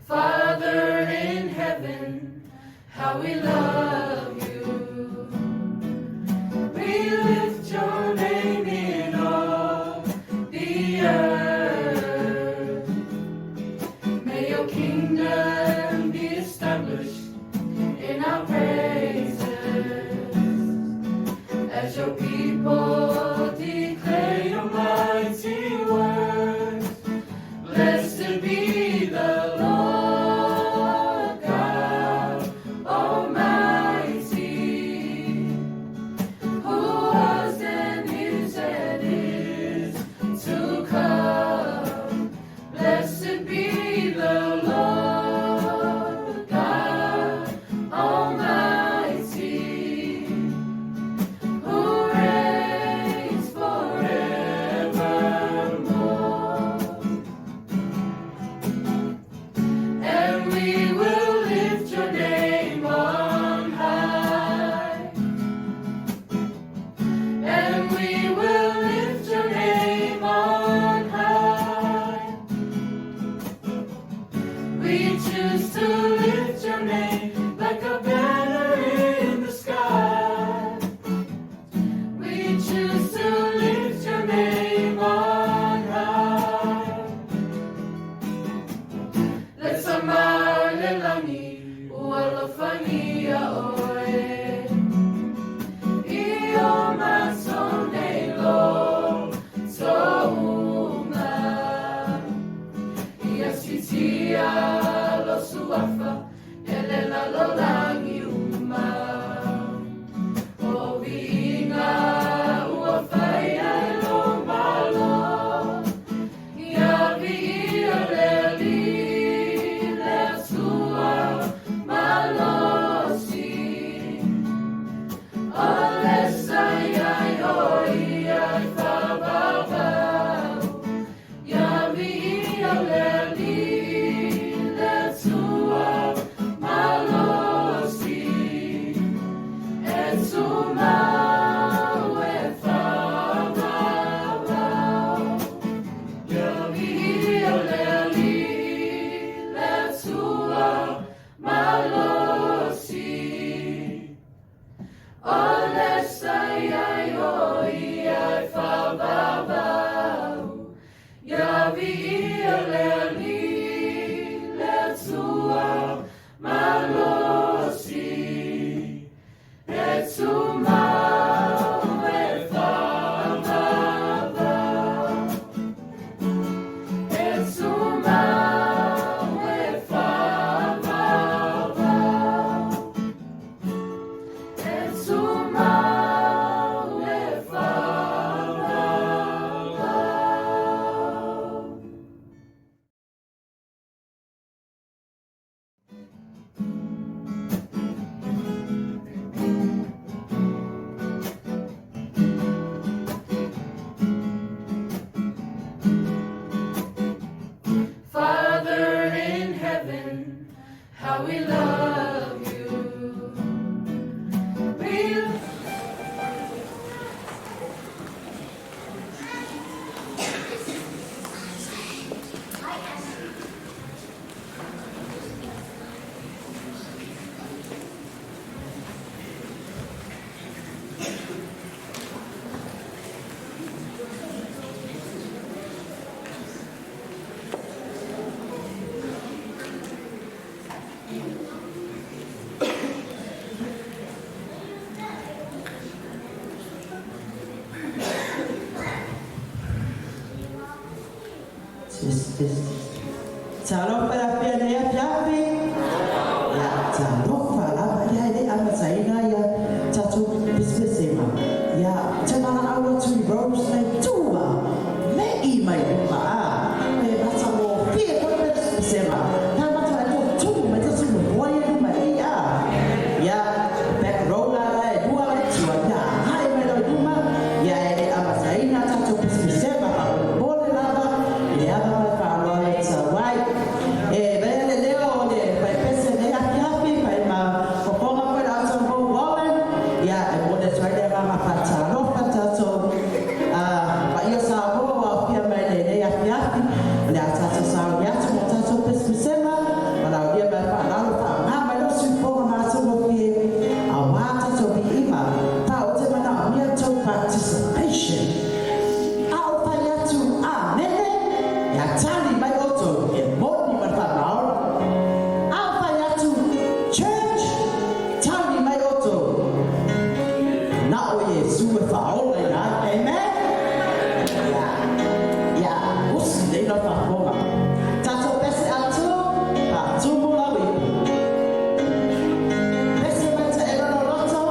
Father in heaven, how we love you. We lift your name in all the earth. May your kingdom be established in our praises. As your people declare your mighty works. Blessed be the Lord God Almighty, who was and is to come. Blessed be the Lord God Almighty, who reigns forevermore. And we will lift your name on high. And we will lift your name on high. We choose to lift your name like a banner in the sky. We choose to lift your name on high. Le sama le lagi, ua alofagia oe. I o matou nei loto uma. Ia siitia lou suafa, e le lalolagi uma. O viiga ua faia e lou malo. Ia viia le Alii le Atua malosi. O le sa iai o ia e faavavau. Ia viia le Alii le Atua malosi. How we love you. We Test, test. Talofa le afea nei afiafi. Ia, talofa lava. Ia, e le amataina ia tatou pesepesega. Ia, ou te valaau atu i Rose nei, tua, me'i mai luma, a, e matagofie foi le pesepesega. Pe a matou e totumu mai tatou nofoa ia i luma i i, a. Ia, back row la la e lua la i tua, ia, agai mai loa i luma, ia e le amataina tatou pesepesega faamolemole lava i le ava ma le faaaloalo e tatau ai. E avea le leo o le faipese i lenei afiafi fai ma fofoga foi le Auta Mo Warren, ia e momoli atu ai le agaga faatalofa i le tatou paia Samoa ua aofia mai lenei afiafi. O le a tatou sauni atu mo tatou pesepesega, valaaulia mai le faalalo faaaoga mai lou siufofoga matagofie aua tatou viiga. Pa ou te manaomia le tou participation. A ou fai atu Amene, e tali mai outou e moni ma le faamaoni. A ou fai atu Church, tali mai outou na o Iesu e faaolaina ai. Amen? Ia, ia usi lelei lau faafofoga. Tatou pese atu, faatumu lau ipu. Pese mai taelo lou loto.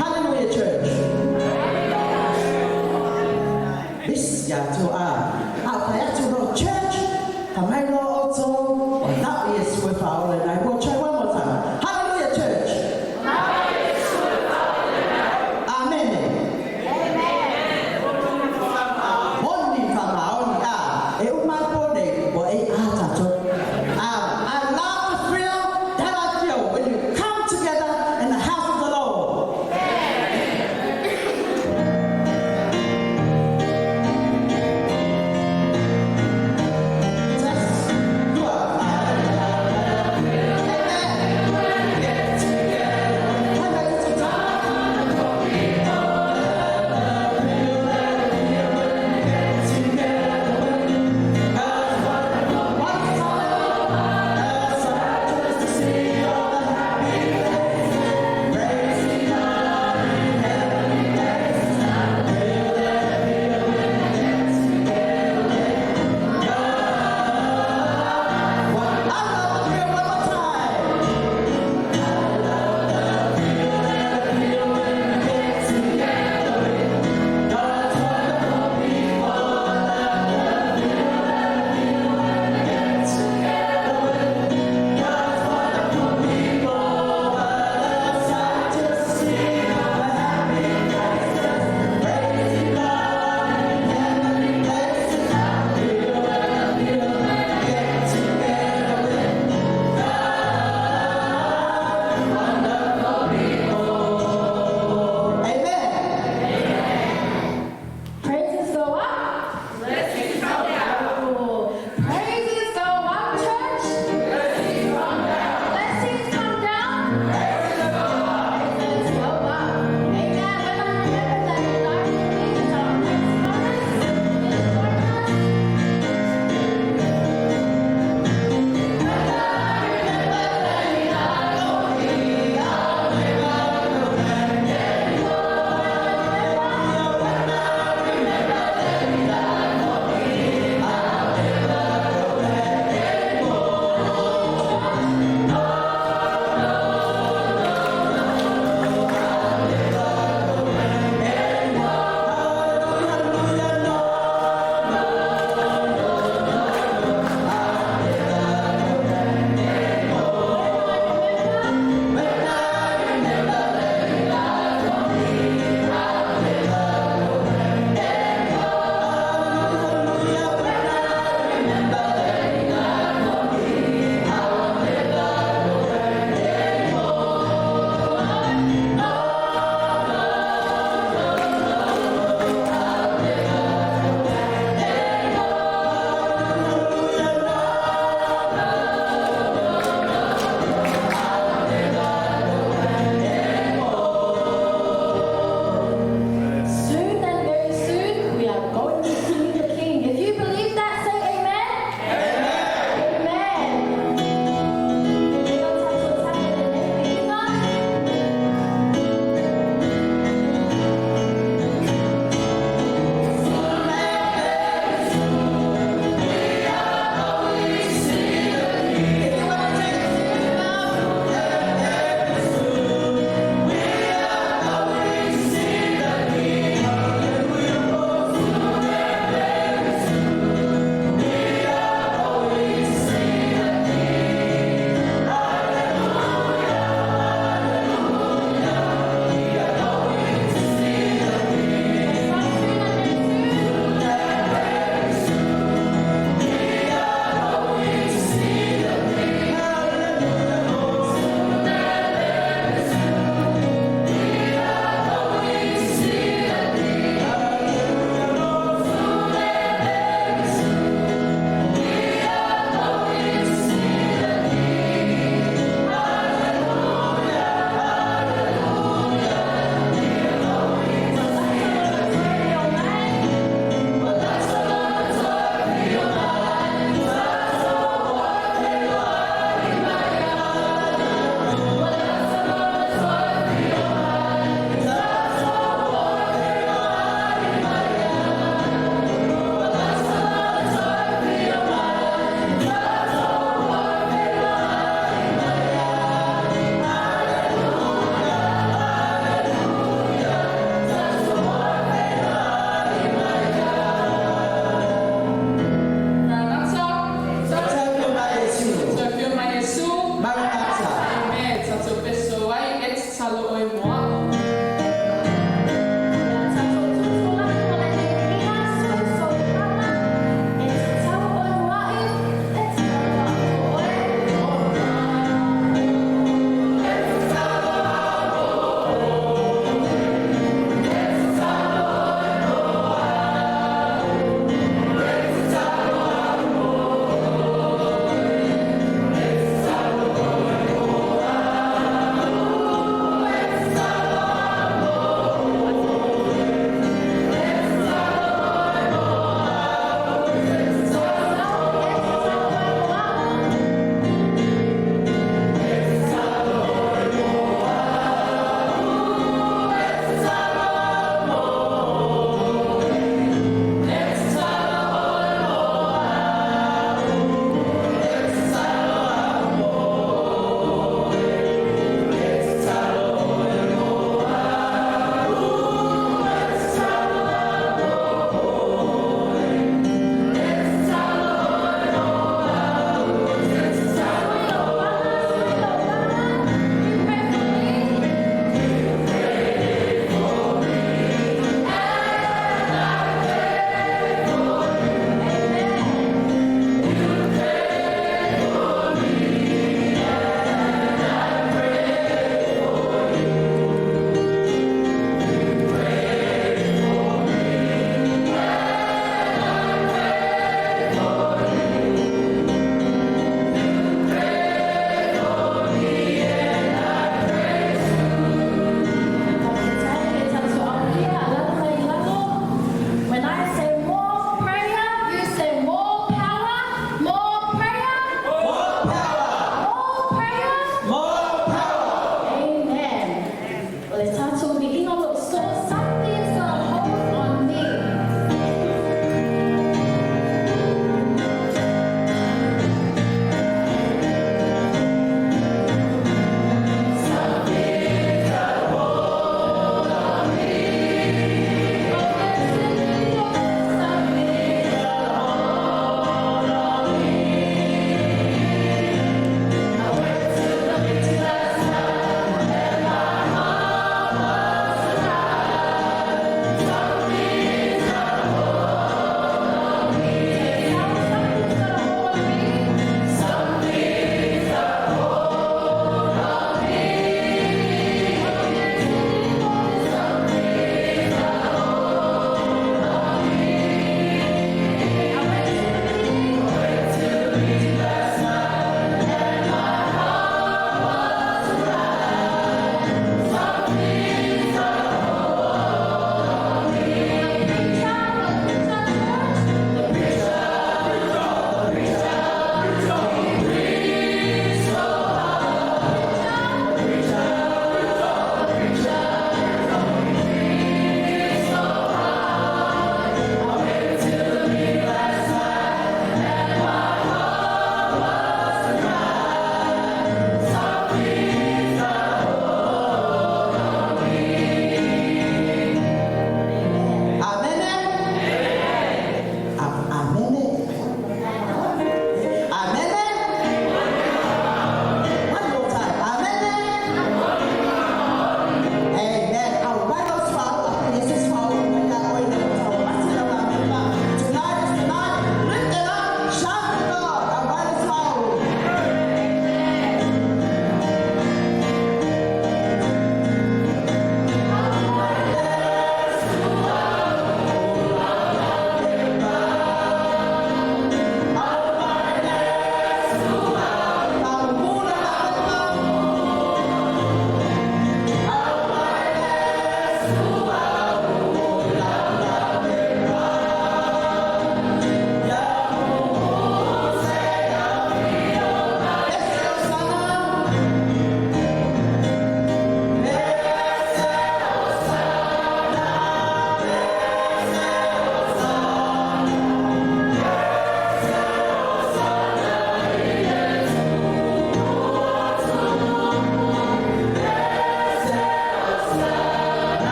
Hallelujah, church. This ia tou a. A o fai atu loa, Church, fai mai loa outou, o na o Iesu e faaola ina ai. We'll try one more time. Hallelujah, church. Amene. Moni faamaoni a e uma ai po nei ua e a tatou. I love the thrill that I feel when you come together in the house of the Lord.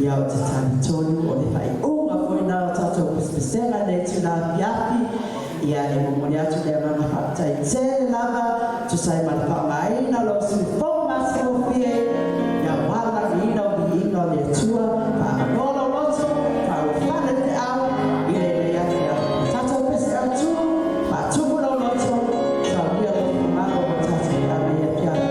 Ia, ou te talitonu o le faaiuga foi lena o tatou pesepesega i lenei itula afiafi. Ia, e momoli atu le agaga faafetai tele lava e tusa ai ma le faaaogaina o lau siufofoga masegofie aua le lagiina o viiga o le Atua. Faamalo lou loto, faaulufale le feau i lenei afiafi. Tatou pese autu, faatumu lou loto, saunia lou finagalo mo le tatou i lenei afiafi.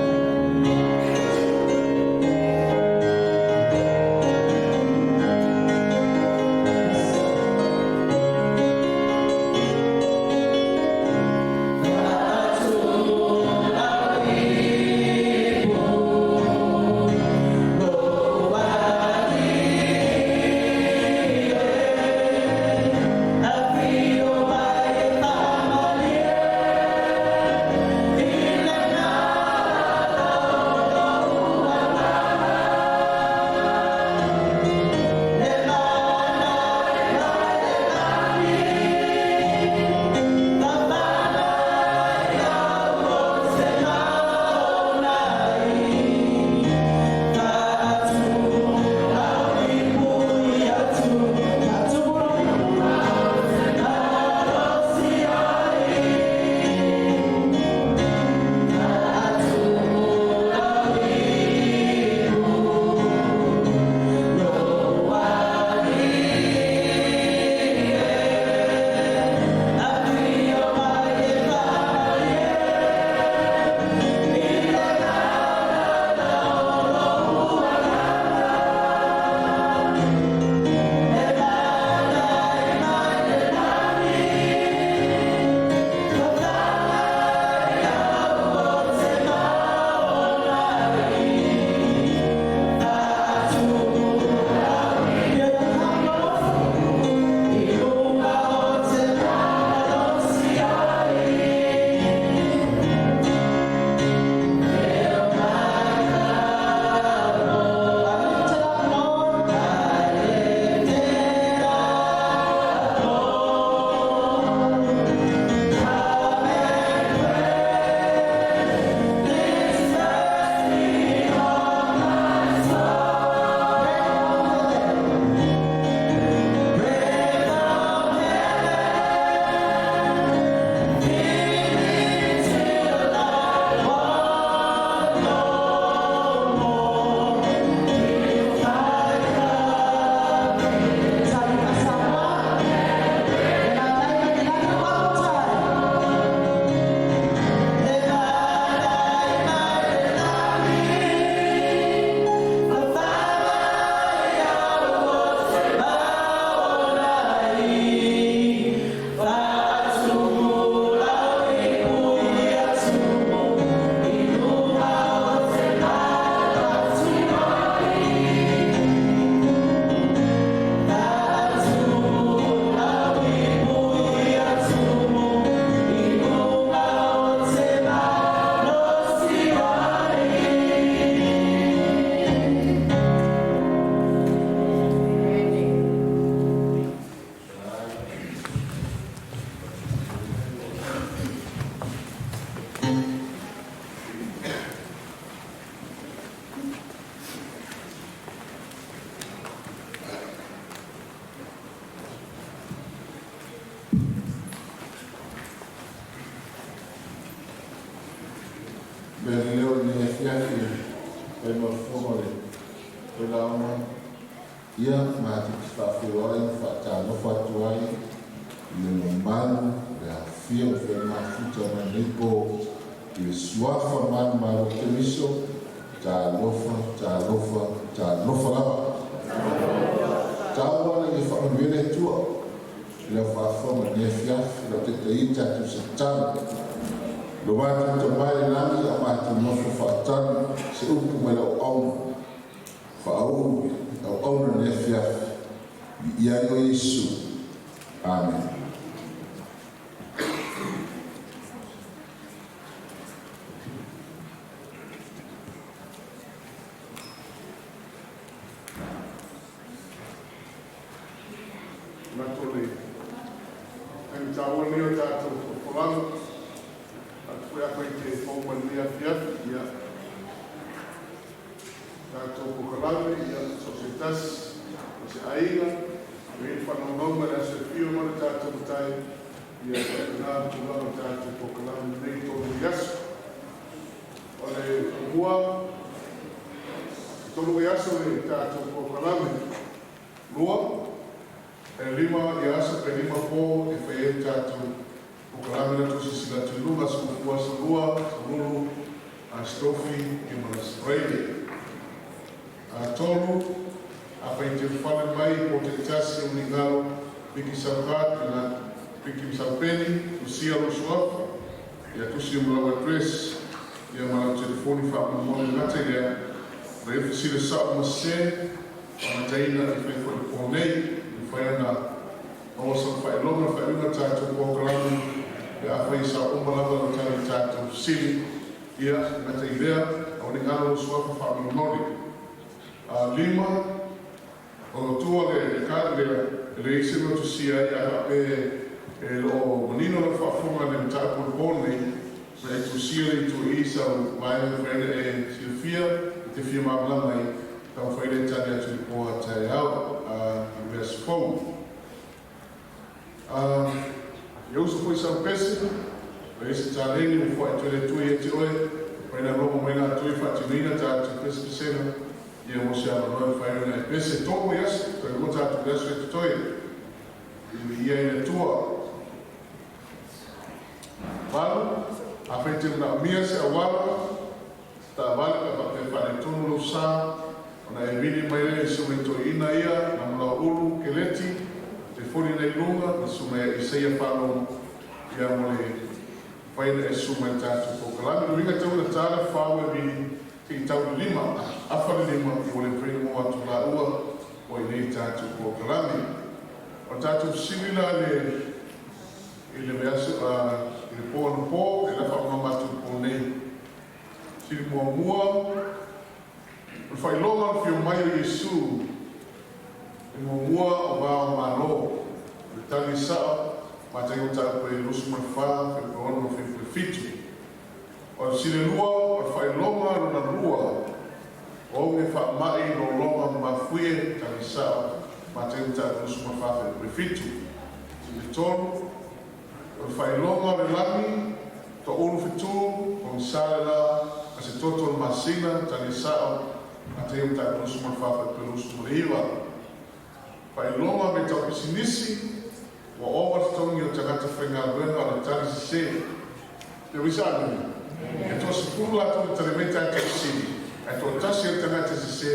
Mea lelei o lenei afiafi e fai ma fofoga o le Toelaoga, ia matou te faafeiloai ma faatalofa atu ai i le mamalu le afifio o fai mafuta mai lenei po i le suafa manumalo o Keriso. Talofa, talofa, talofa lava. Taua ia faamanuia le Atua i lau faafofoga i lenei afiafi, lau taitaia tatou se tatalo. Lo matou Tama i le lagi, a matou nofo faatali se upu mai lau auauna, faauu lau auauna lenei afiafi. Viia ai oe Iesu. Amen. Manatu o le taimi taua lenei o tatou folafolaga. Atu foi afai te fou mai lenei afiafi, ia tatou polokalame, ia, so o se tasi, o se aiga, ua i ai le faanounouga i le aso e afio mai lo tatou Matai, ia, e faapena le tulaga o le tatou polokalame i lenei tolu vaiaso. O le muamua, e tolu vaiaso le tatou polokalame. Lua, e lima ia aso pe lima po e fai ai le tatou polokalame lea tou silasila atu i luga, Aso Gafua, Aso Lua, Aso Lulu, Aso Tofi, ia ma le Aso Faraile. Tolu, afai e te ulufale mai i po taitasi o Unigalo, piki sau card i la piki ma sau peni, tusia lou suafa, ia tusi ma lau address, ia ma lau telefoni faamolemole. E le gata i lea, o le fesili sa'o ma sesē faagataina e fai foi i le po nei, e mafai ona maua sau faailoga le faaiuga o tatou polokalame pe afai e sao uma lava lau tali i tatou fesili. Ia, e gata i lea, aua ne i galo lou suafa faamolemole. Lima, o lo tua le card lea, e leai se mea o tusia ai. A faapea e le o manino lau faafofoga i le mataupu o le po lenei, ma e tusia le itu i sau vaega e mafai ona e silafia e te fia malamalama ai, taumafai lea e tali atu i le po a taeao i le vaiaso fou. Ia usu foi sau pese, ua i ai se taleni ua foai atu e le Atua ia te oe, mai na logo mai latou e faatinoina tatou pesepesega, ia mo se avanoa e mafai ai ona e pese. Tolu vaiaso, toe lua tatou vaiaso e totoe. Viiia i le Atua. Valu, afai te manaomia se auala, se taavale pe a faapea e faaletonu lou sa, ona e vili mai lea i susuga i toeaiina ia, Namulauulu Keleti, telefoni lena i luga, ma susuga ia Isaia Faalogo, ia mo le mafai ona e susu mai i le tatou polokalame. O le uiga e tatau ona ta le fa ua e vili seia tau i le lima, afa le lima, ia ua le mafai ona maua atu laua ua i inei i le tatou polokalame. O le tatou fesili la le i le vaiaso i le po anapo, e la faamalamalama atu i le po nei. Fesili muamua, o le faailoga o le afio mai o Iesu i muamua o va o Malo. O le tali sa'o, Mataiu mataupu e 24, fuaiupu 6, fuaiupu 7. O le fesili lua, o le faailoga lona lua o auge faama'i lologa ma mafuie. Tali sa'o, Mataiu mataupu 24, fuaiupu 7. Fesili tolu, o le faailoga o le lagi, to'ulu fetū, pogisā le lā, ma se toto o le masina. Tali sa'o, Mataiu mataupu 24, fuaiupu 29. Faailoga mea tau pisinisi, ua ova le totogi o tagata faigaluega. O le tali sesē. Te uisa anu. E toasefulu latou na tali mai tatou fesili, ae toatasi le tagata sesē,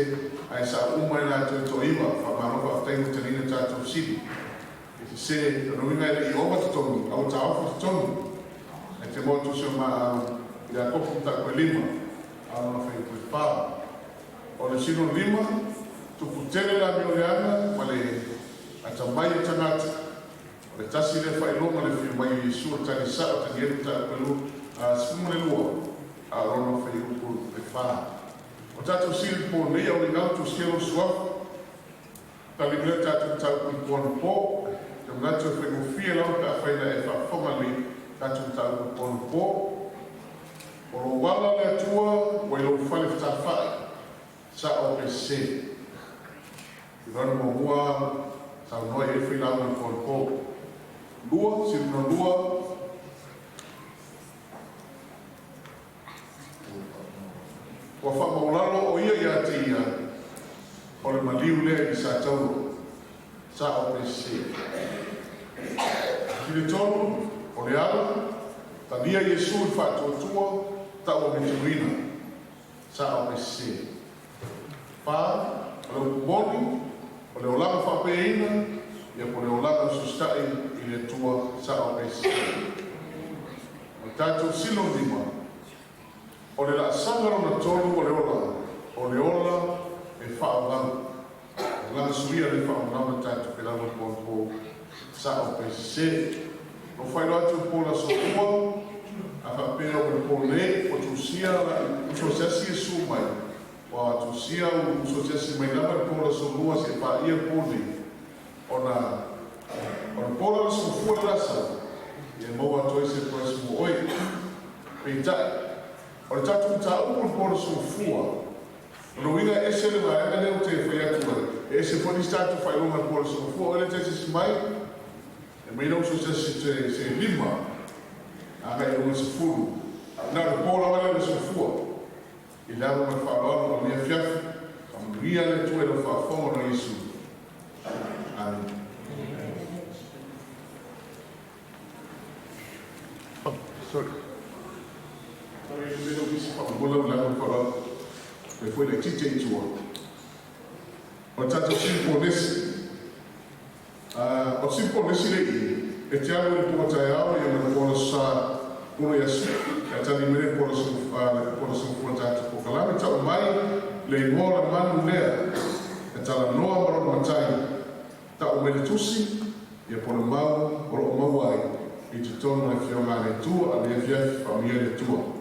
ae sa'o uma ai latou e toaiva. Faamalo faafetai mo taliina tatou fesili. E sesē, o lona uiga e le'i ova totogi, a ua taofi totogi. Ae te maua tusi o ma Iakopo mataupu e 5, a o lona fuaiupu e 4. O le fesili lima, tupu tele le amio leaga ma le atamai o tagata. O le tasi lea faailoga o le afio mai o Iesu. O le tali sa'o, Tanielu mataupu e 12, a o lona fuaiupu e 4. O tatou fesili i le po nei, aua ne i galo tusia lou suafa. Tali mai le tatou mataupu i le po anapo. Te manatu e faigofie lava pe afai na e faafofoga lelei tatou mataupu i le po anapo. O lou ala le Atua ua i lou fale fetafa'i, sa'o pe sesē? I lona muamua saunoa i ai le failauga i le po anapo. Lua, fesili lona lua. Ua faamaualalo o ia ia te ia, o le maliu lea i Satauro, sa'o pe sesē? Fesili tolu, o le ala, talia Iesu i le faatuatua, ta'u amituina, sa'o pe sesē? Fa, o le upu moni, o le olaga faapeaina, ia po o le olaga ususita'i i le Atua, sa'o pe sesē? O le tatou fesili lona lima, o le laasaga lona tolu o le ola, o le ola e faavavau. O laga suia le faamalamalama tatou felauga i le po anapo, sa'o pe sesē? Ua faailoa atu i le po le aso ua, a faapea ua le po nei, ua tusia la uso asiasi e susu mai, ua tusia uso asiasi mai lava i le po le aso lua seia paia le po nei, ona o le po la le sefulufua le lasa, ia maua atu ai se surprise mo oe. Peitai, o le tatou mataupu i le po le sefulufua, O lona uiga e ese le vaega lea ou te fai atu ai, e ese foi nisi tatou faailoga i le po o le Aso Gafua. O ai lea e te asiasi mai, e aumai lou uso se tasi se 5 agai i luga i le 10. Na o le po lava lea o le Aso Gafua. I le ava ma le faaaloalo, manuia afiafi, faamanuia le Atua i lau faafofoga ona o Iesu. Amene. Oh, sorry. Sorry, le lou isi faamolemole lau i le ava ma le faaaloalo. Toe foi laitiiti ai i tua. O le tatou sili ponesi. O le sili ponesi lea i i, e te alu i le po taeao ia ma le po le Aso Sa, polo i aso, e tali mai le po le Aso, le po le Aso Gafua tatou polokalame, tau mai le igoa o le manu lea e talanoa ma lona matai, tau mai le tusi, ia po o le mau o lo o maua ai i totonu o le Afioga a le Atua, a le afiafi, faamanuia le Atua.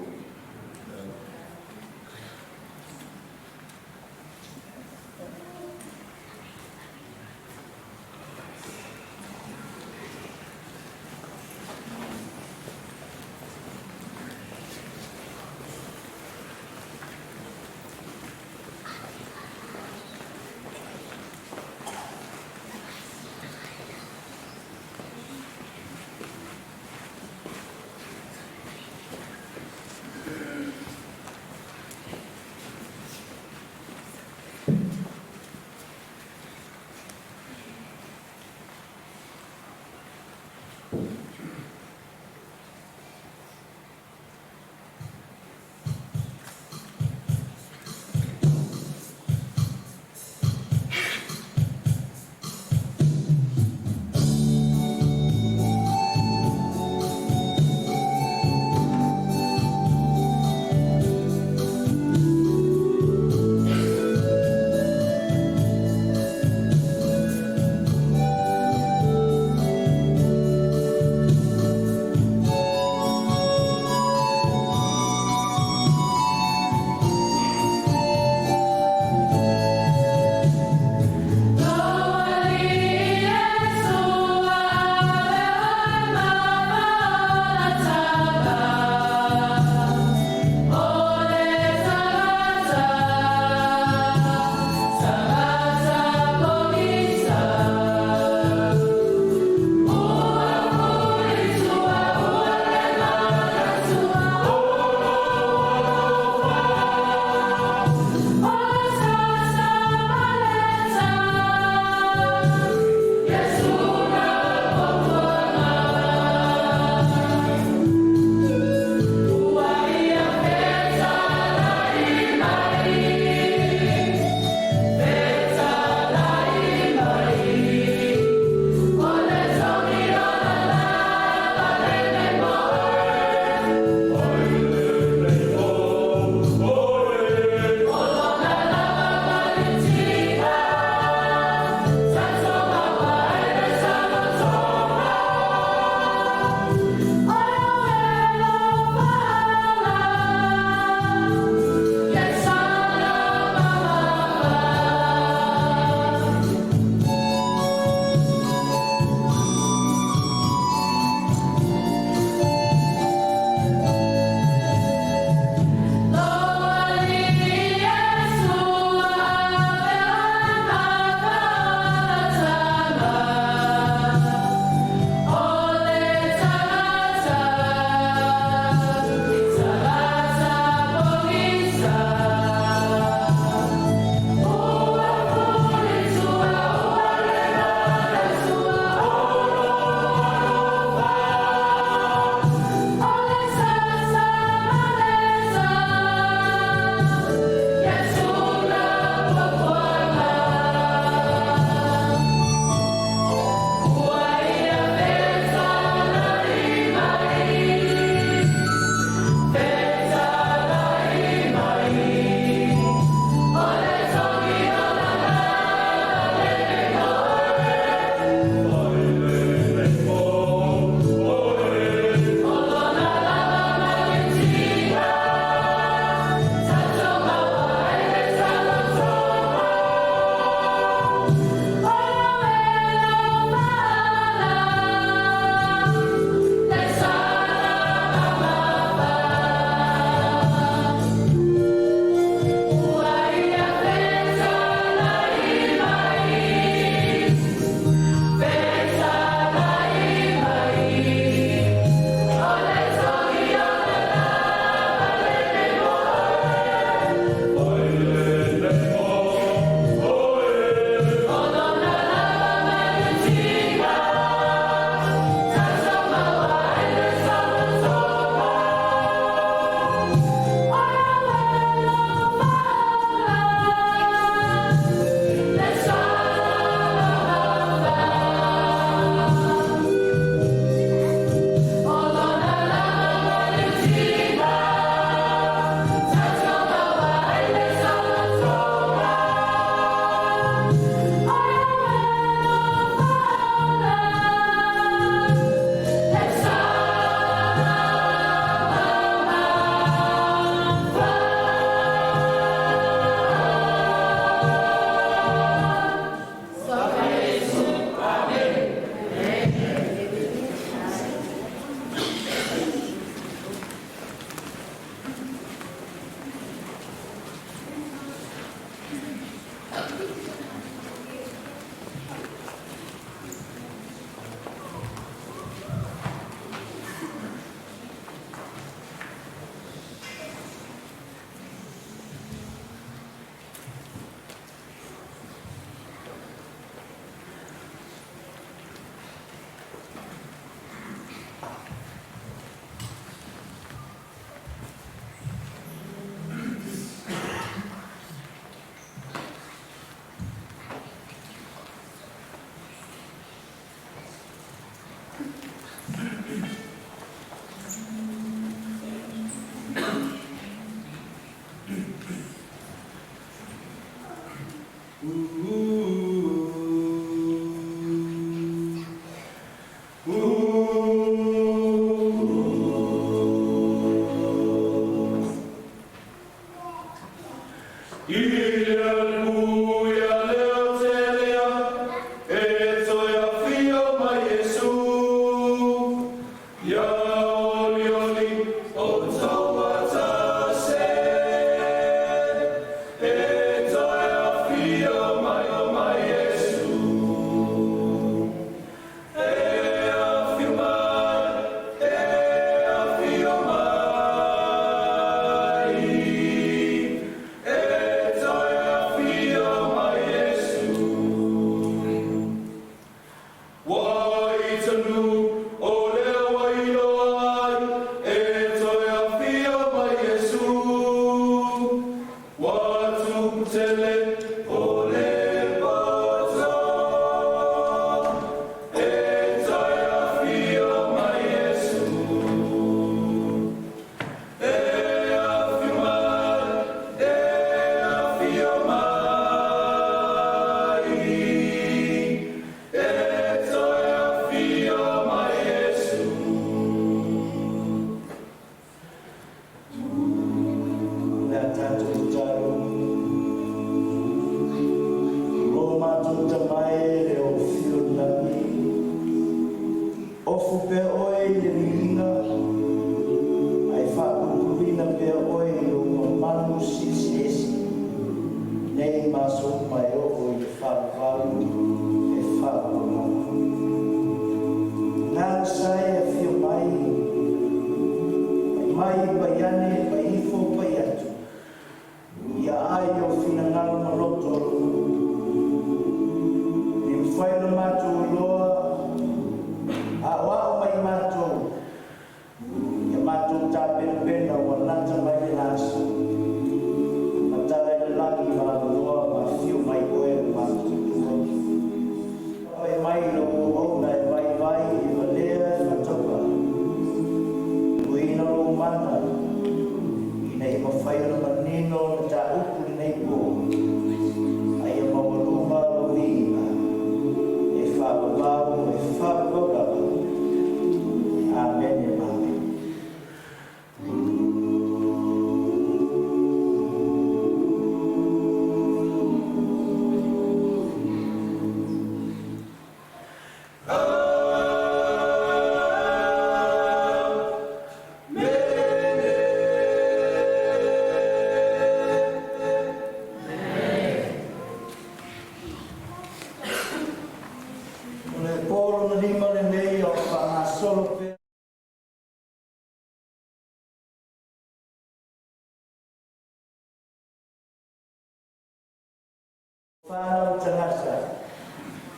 Whanau tangata,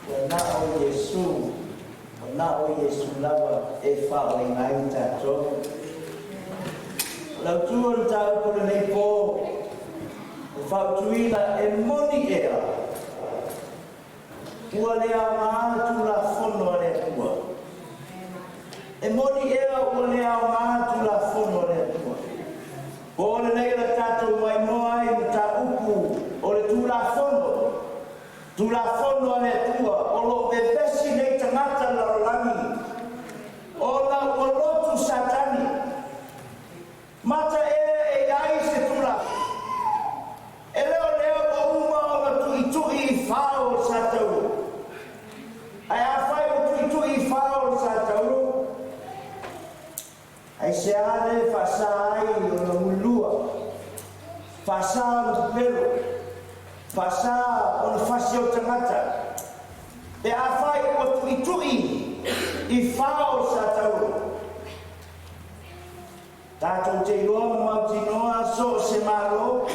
ua na o Iesu, ua na o Iesu lava e whaoe ngai tātou. Lau tua le tāupu le nei pō, o whautuina e moni ea, ua le au ngā tu la fono a le atua. E moni ea ua le au ngā tu la fono a le atua. Po le nei la tātou mai noa i le tāupu o le tu la fono. Tu la fono a le atua, o lo vevesi nei tangata la rolangi. O la ua lotu satani. Mata ea e ai se tula. E leo leo o uma o la tui tui i whao o sa tauro. Ai a whai o tui tui i whao o sa tauro. Ai se ale whasa ai o na mulua. Whasa o na pelo. Whasa o na whasi o tangata. E a whai o tui tui i whao o sa tauro. Tātou te iloa mautinoa so se malo,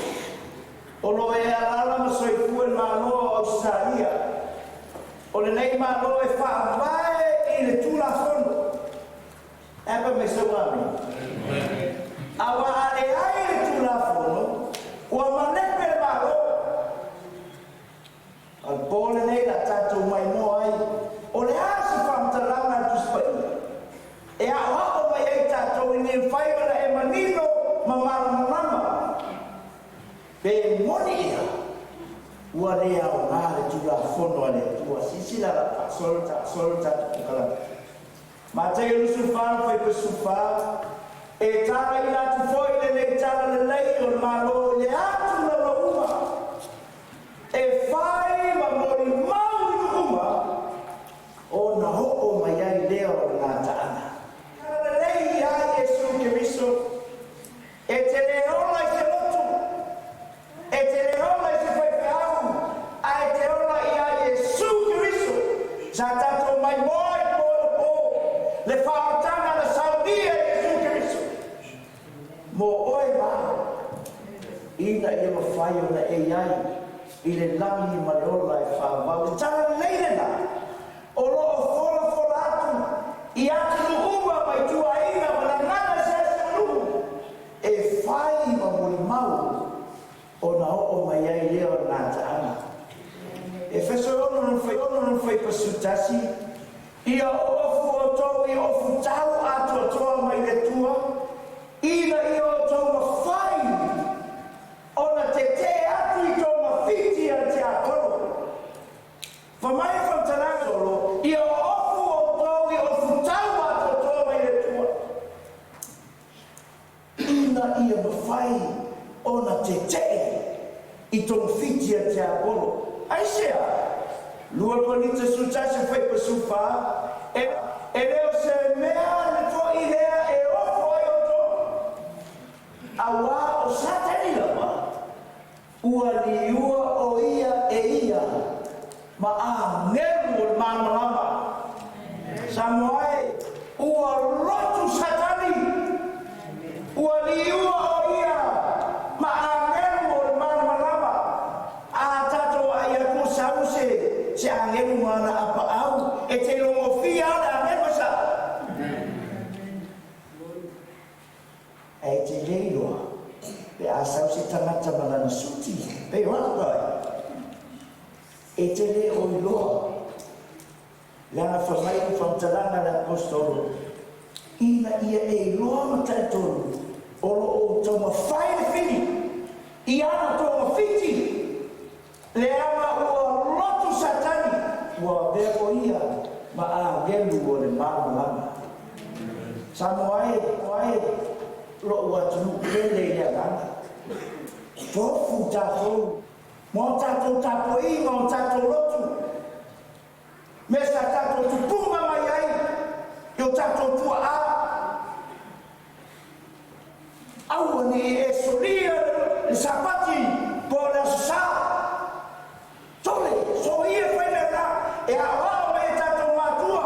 o lo e alala ma soifua le malo o Australia. O le nei malo e whaavae i le tulafono. E pa me sau ame. A wa ale ai le tulafono, ua malepe le malo. Al pōle nei la tātou mai moa ai, o le asi whamtalanga tuspai. E a oa mai ai tātou i ni whai ona e manino ma malamalama. Pe moni ia, ua le au aoga le Tulafono a le Atua. Silasila la faasolo taasolo tatou polokalame. Mataio 24 fuaiupu 14, e talaina atu foi lenei talalelei o le Malo i le atu laulauga e fai ma molimau i nuu uma ona oo mai ai lea o le gataaga. Talalelei ia Iesu Keriso e te le ola i se lotu, e te le ola i se faifeau, ae te ola ia Iesu Keriso sa tatou maimoa i po le po le faaotaga na saunia e Iesu Keriso mo oe ma au ina ia mafai ona e i ai i le lagi ma le ola e faavavau. Le talalelei lena o loo folafola atu i atunuu uma ma ituaiga ma gagana eseese o nuu e fai ma molimau ona oo mai ai lea o le gataaga. Efeso 6 fuaiupu 11, ia oofu outou i ofu tau atoatoa mai le Atua ina ia outou mafai ona tetē atu i togafiti a le tiapolo. Fa mai faamatalaga solo, ia oofu outou i ofu tau atoatoa mai le Atua ina ia mafai ona tetee i togafiti a le tiapolo. Aisea? 2 Korinita 11 fuaiupu 14, e le o se mea le fo'i lea e ofo ai outou, auā o Satani lava ua liua o ia e ia ma agelu o le malamalama. Samoa e, ua lotu Satani, ua liua o ia ma agelu o le malamalama. A tatou ai atu sau se agelu ma ana apaau, e te logofia le agelu sa e te le iloa pe a sau se tagata ma lana suti pe o atu ai e te le o iloa leaga fa mai le faamatalaga le apostolo ina ia e iloa ma talitonu o loo taumafai le fili i ana togafiti leaga ua lotu Satani ua avea o ia ma agelu o le malamalama. Samoa e, oae lou atunuu pele i le agaga, tofu tatou ma o tatou tapuaiga o tatou lotu me sa tatou tupuga mai ai i o tatou tuaa. Aua ne i e solia le Sapati po o le aso Sa. Tole soia fai mea la e aoao mai e tatou matua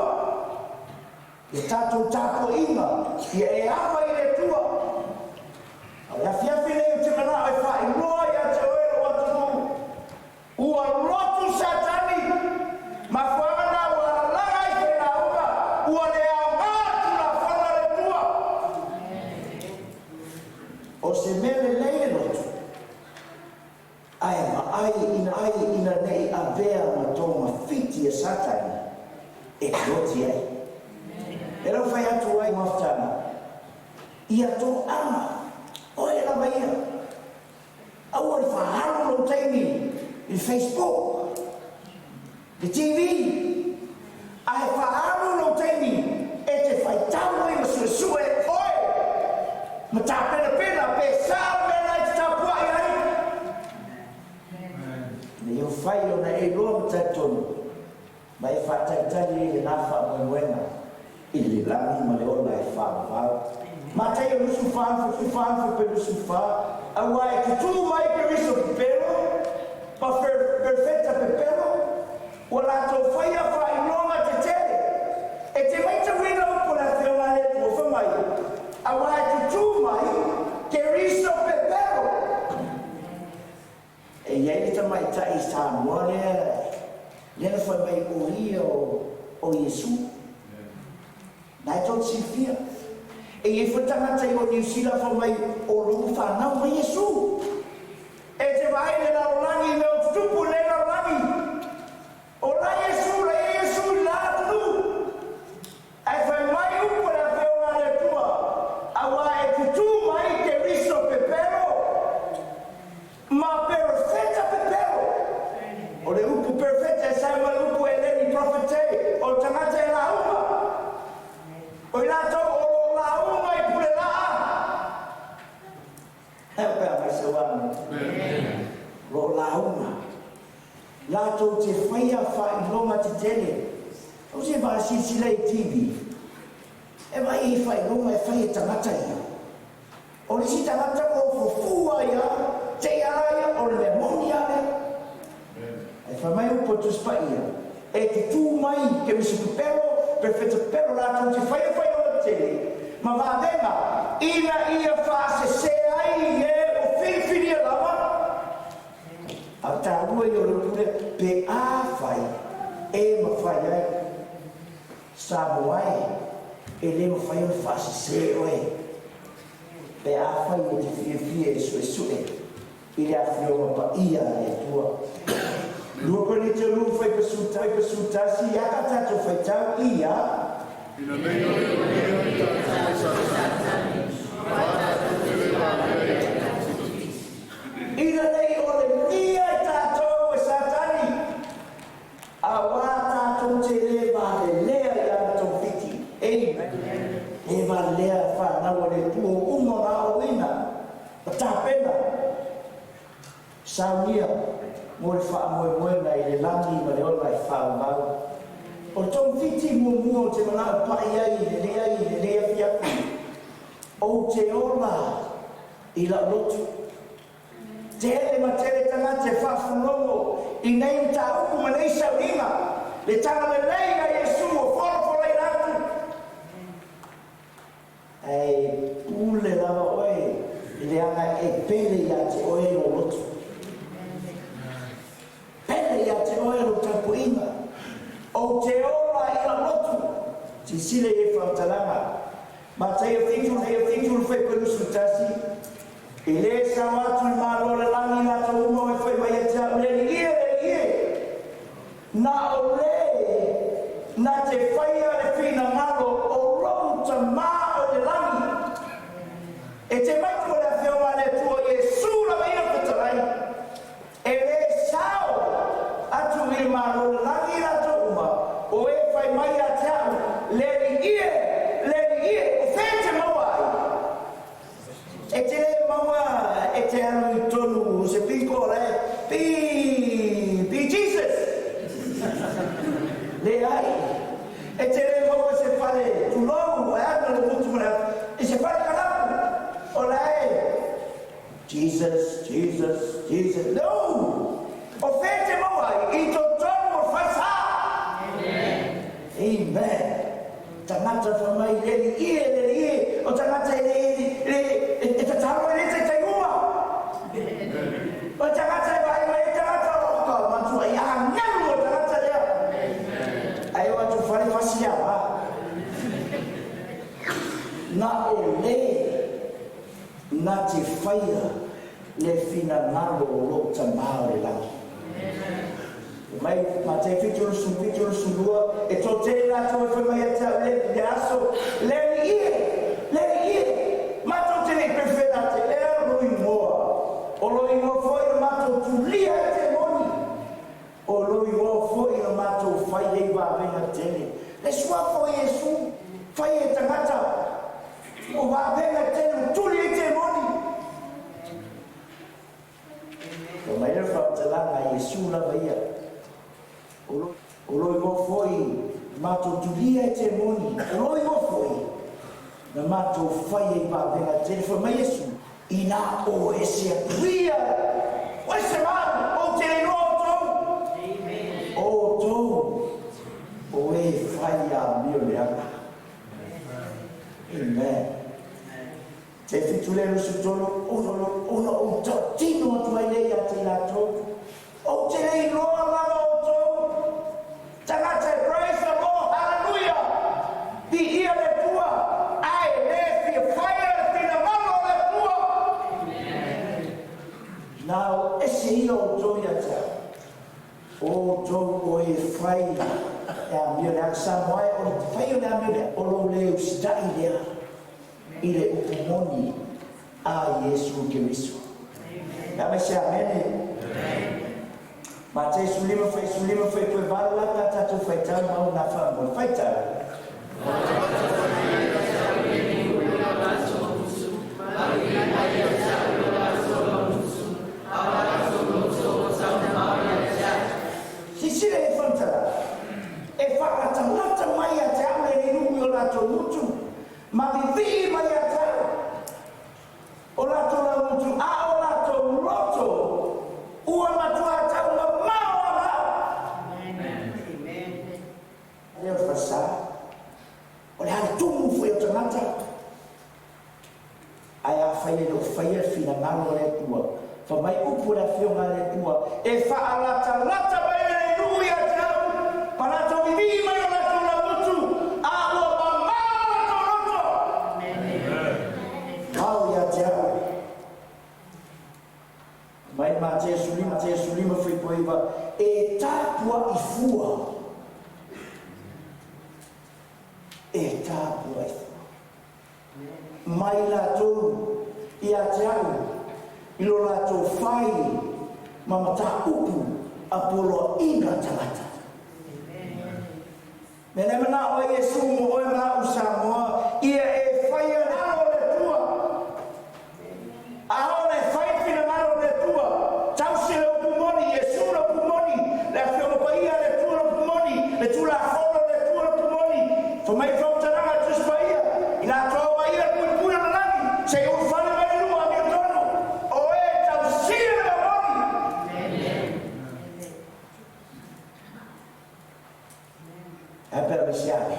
le tatou tapuaiga ia e ava i le Atua. O le afiafi nei ou te manao e faailoa ia te oe lou atunuu, ua lotu Satani mafuaaga na ua alalaga ai failauga ua le aoga Tulafono a le Atua. O se mea lelei le lotu ae vaai ina ai ina nei avea ma togafiti e Satani e loti ai. E lau fai atu ai mafutaga ia toaga oe lava ia aua le faaalu lou taimi i le Facebook, le TV, ae faaalu lou taimi e te faitau ai ma suesue oe ma tapenapena pe sa le mea la e te tapuai ai na ia fai ona e iloa ma talitonu ma e faatalitali ai lena faamoemoega i le lagi ma le ola e faavavau. Mataio 24 fuaiupu 24, auā e tutū mai Keriso pepelo ma perofeta pepelo ua latou faia faailoga tetele. E te maitauina upu o le afioga a le Atua fa mai, auā e tutū mai Keriso pepelo. E i ai le tamaita'i Samoa lea lea na fai mai o ia o Iesu na e tou silafia. E i ai foi tagata i o Niusila fa mai o logo fanau mai Iesu. E te vaai le lalolagi mea o tutupu le lalolagi o la Iesu la ia Iesu i la atunuu ae fai mai upu o le afioga a le Atua, auā e tutū mai Keriso pepelo ma perofeta pepelo. O le upu Upu perofeta e sa ai ma le upu Eleni profete, o le tagata e lauga. O i latou o lo o lauga i pule laa. E ao pe a mai sau amene. O lo o lauga. Latou te faia faailoga tetele. Ou te vaasilasila i TV, e vaai i faailoga e fai e tagata ia. O le isi tagata ua ofofua ia te i ala ia, o le mea moni lava lea. Ae fai mai upu a Tusi Paia, e tutū mai Keriso pepelo, perofeta pepelo latou te faia faailoga tetele ma vavega, ina ia faasese ai e ua filifilia lava. A o taua ia o le upu lea, pe afai e mafai ai Samoa e, e le mafai ona faasese oe pe afai e te fiafia e suesue i le Afioga Paia a le Atua. 2 Korinito 2 faipasu 1, ia ka tatou faitau ia. Ina nei o le onia i tātou e Satani, auā tatou te le valea ia te. Ina nei olegia i tatou e Satani, auā tatou te le valelea i ana togafiti. Amen. Le valelea fanau a le Atua ua uma ona aoaoina ma tapena. Saunia mo le faamoemoega i le lagi ma le ola e faavavau. O le togafiti muamua ou te manao pai ai i lenei ai i lenei afiafi, ou te ola i lau lotu. Tele ma tele tagata e faafofogogo i nei mataupu ma nei sauniga, le tagalelei a Iesu ua folafolaina atu. Ae pule lava oe i le aga e pele ia te oe lou loto. Pele ia te oe lou tapuaiga. Ou te ola i lau lotu. Silasila i ai faamatalaga. Mataia 7, Mataia 7, 21, E le sao atu i le Malo o le lagi latou uma e fai mai ia te au, Le alii e, le alii e! Na o le na te faia le finagalo o lou Tama o i le lagi. E te mai koe le Afioga a le Atua Iesu lava ia fetalai, e le sao atu i le Malo o le lagi i latou uma, o e fai mai ia te au, Le Alii e, le Alii e, o fea e te maua ai? E te le maua e te alu i tonu o se piko la e Be, be Jesus! Leai. E te le maua se fale tulou e ana le motu ma le afi i se fale kalapu o la e Jesus, Jesus, Jesus. No! O fea e te maua ai i totonu o le falesa? Amen. Tagata fai mai le alii e, le alii e, o tagata e le, le, e tatalo e le taitai uma. O le tagata e vaai mai e tagata o ka matua i agalu o le tagata lea. Ae o atu fale fasi ia va. Na o le na te faia le finagalo o lou Tama o le lagi. Mai Matei 7, 72, e toatele latou e fai mai ia te au le le aso, Le alii e, le alii e, matou te le i pefena te ea lou igoa, o lou igoa foi na matou tulia ai te moni, o lou igoa foi na matou fai ai vavega tele. Le suafa o Iesu, fai e tagata o vavega tele ua tuli ai te moni. Fai mai le faamatalaga a Iesu lava ia, O lo igoa foi na matou tulia e te moni, o lo igoa foi na matou fai ai vavega tele. Fai mai Iesu, Inā o ese atu ia, o ese malu, ou te le iloa outou. O outou, o e fai amio leaga. Amen. Te 7 le 23, ona ou tautino atu ai lea ia te i latou, Ou te le iloa lava outou. Tagata e praise the Lord, hallelujah, viia le Atua, ae le fia faia le finagalo o le Atua. Na o ese ia outou ia te au, o outou o e fai e amio leaga. Samoa e, o le fai o le amio lea, o lou le usitai lea i le upu moni a Iesu Keriso. Pe a mai se amene. Ma te sulima fai koe valu la ka tātou whaitau mau nā whaamua. Whaitau. Sisile e whantara. E whakatalata mai a te au le nui o rātou mutu. Ma vivi mai a te au. O rātou la mutu, a o rātou loto. Ua matua tau ma mao a mao. Amen. Leo whasa. O le hale tumu fui o tangata. Ai a whaia no whaia whina ngalo le tua. Wha mai upu le whionga le tua. E whaalata lata mai le nui a te au. Parato vivi mai o rātou la mutu. A ua mamao rātou loto. Mao ia te au. Mai ma te sulima whipoiwa. E tāpua i fua. E tāpua i fua. Mai rātou i a te au. I lo rātou whai ma mata upu a poloa inga tangata. Me le mana o Iesu mo oe ma u Samoa, ia e whai analo le tua. A ole whai whina le tua. Tausi le upumoni, Iesu le upumoni, le awhio paia le tua le upumoni, le tula wholo le tua le upumoni. Wha mai whautaranga tuspaia, i la toa mai ia pui pui na langi, se ulfale mai lua mi tonu, o e tausi le upumoni. Ae pera me siame.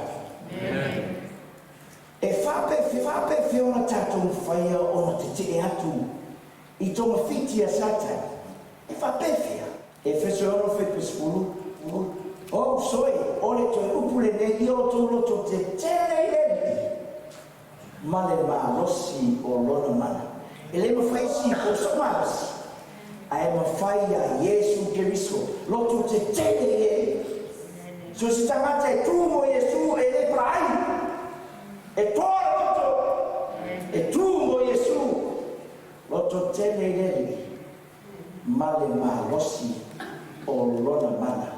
E whape whiona tātou whaia ona te te atu i tōma whiti a Satan. E whape whia. E wheso ono whepesfulu. O soe, ole toe upule nei i o tō loto te tele i le male malosi o lona mana. E le mawhaisi ko so malosi. Ae mawhai a Iesu Keriso. Loto te tele i le. So se tangata e tū mo Iesu e le praai. E toa loto. E tū mo Iesu. Loto tele i le. Male malosi o lona mana.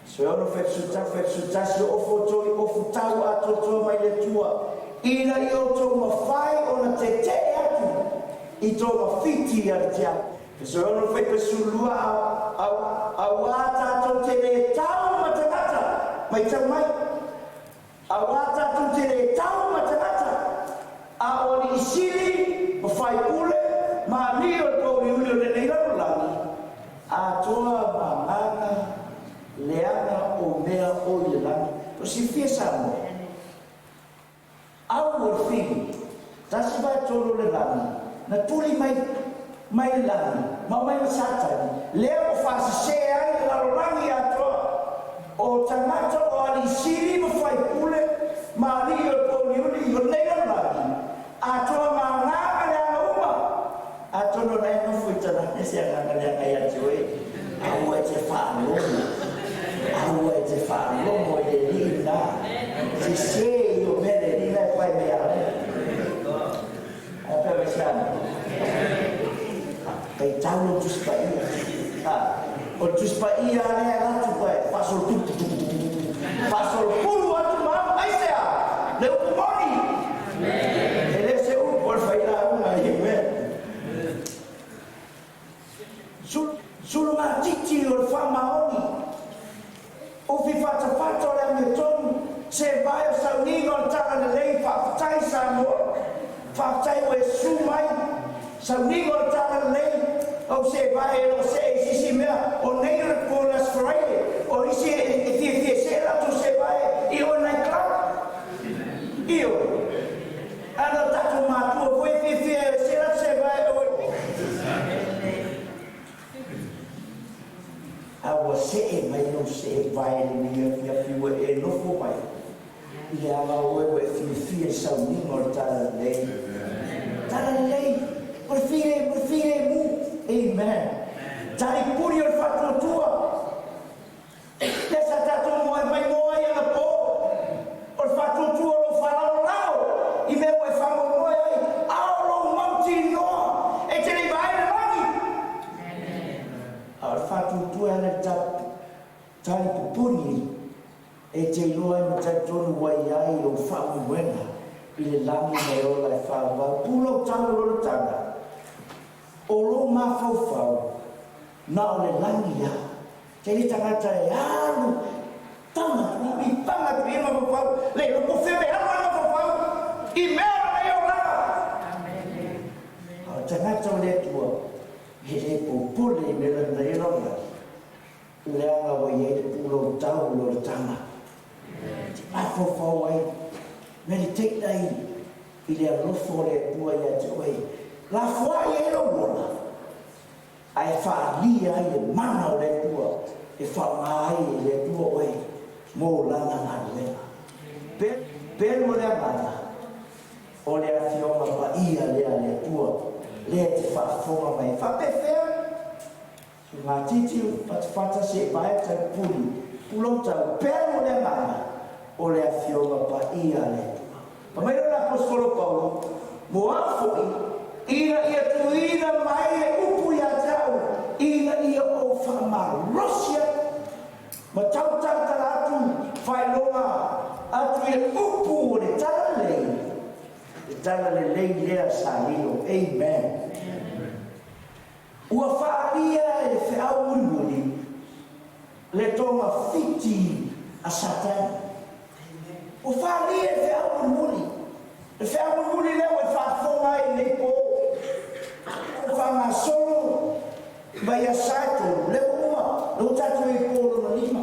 So e ono whepsutasi o fotoi o futau a toto mai le tua. Ina i o tō mawhai o na te te atu i tō mawhiti a le tia. So e ono whepsulua au a tātou te le tau matangata. Mai tau mai. Au a tātou te le tau matangata. A o ni isili, mawhai pule, ma ni o tō uli o le nei raro langi. A toa manganga leanga o mea o i le langi. O si fia Samoa. Au o whiri, tasi vai tolo le langi, na tuli mai mai le langi, ma mai ma Satani, lea o whaasise ai le lalo langi atoa, o tangata o alisiri ma whai pule, ma ali o pōniuni i o nei lalo langi, atoa manganga leanga uma, atono nei no fuitana, nese anganga leanga ia te oe, aua e te whaalomo, aua e te whaalomo i le lina, se se i o mele lina e whai mea le. Ae pea me siana. Kei taulo tuspaia. O tuspaia lea latu koe, whasol tu tu tu tu tu tu. Whasol pulu atu mau, aisea, le upumoni. E le se upu o le whaila unga i me. Sulu ngā titi o le whamaoni. O fi whata o le ame tonu. Se vai o sauniga o le tanga le lei whaafatai Samoa. Whaafatai o e su mai. Sauniga o le tanga le lei. O se vai e lo se e sisi mea. O nei o le po last Friday. O isi e fia fia se ratu se vai i o nai club. Io. Ana tātou mātua foi fia fia e se ratu se vai o Aua se e mai no se e vai le nia fia fiua e nofo mai. I le anga oe o e fia fia sauniga o le tala lei. Tala lei. O le fia e mu. Amen. Tari puri o le whatuatua. Le sa tātou moe mai moe ana pō. O le whatuatua lo whalalo lao. I mea o e whango moe ai. Ao lo mauti noa. E te le vai le langi. A o le whatuatua ana le tali pupuni e te iloa ai ma talitonu ua i ai lou faamoemoega i le lagi ma e ola e faaauau. Pulou tau o lona taga, o lou mafaufau na o le lagi lava. Tele tagata e alu taga atu i taga atu i ai mafaufau, le iloa po o fea e alu ai mafaufau i mea o lenei olaga. A o le tagata o le Atua, e le popole i mea o lenei olaga. Leaga ua i ai le pulou tau o le tama e te mafaufau ai, meditate ai i le alofa o le Atua ia te oe, lafoai ai lou ola, ae faaalia ai le mana o le Atua e faaaoga ai e le Atua oe mo Lana galuega. Pelu o le agaga, o le Afioga Paia lea a le Atua, lea e te faafofoga mai ai. Faapefea? Sugatiti fatafata se vae taipuli pulou tau pelu o le agaga o le Afioga Paia a le Atua. Fai mai lona Aposetolo Paulo, Mo au foi, ina ia tuuina mai le upu ia te au, ina ia ou faamalosi ai ma tau talatala atu faailoga atu i le upu o le Talalelei, le Talalelei lea sa lilo. Amen. Ua faaalia e le feau mulimuli le togafiti a Satani. Ua faaalia e le feau mulimuli, le feau mulimuli lea ua e faafofoga ai i lenei po, ua faagasolo mai aso e tolu, lea ua uma, lea ua tatou i ai i po lona lima.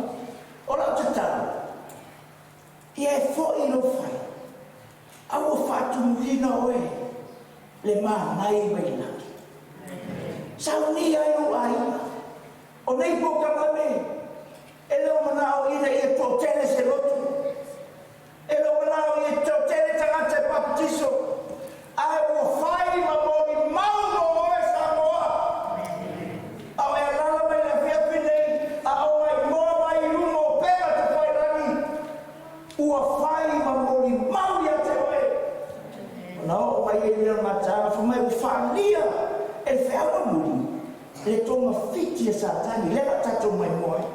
O lau tatalo, ia e foi i lou fale, a ua faatumuina oe le manai mai le lagi. Saunia ai lou aiga. O nei polokalame, e le o manao ina ia toatele se lotu. E le o manao ia toatele tagata e papatiso. Ae ua fai ma molimau mo oe Samoa. A o e alaala mai le afiafi nei, a o maimoa mai i luga o upega tafailagi, Ua fai ma molimau ia te oe. Ona oo mai ai lea o mataala, fai mai ua faaalia e le feau amuli le togafiti a Satani, lea la tatou maimoa ai.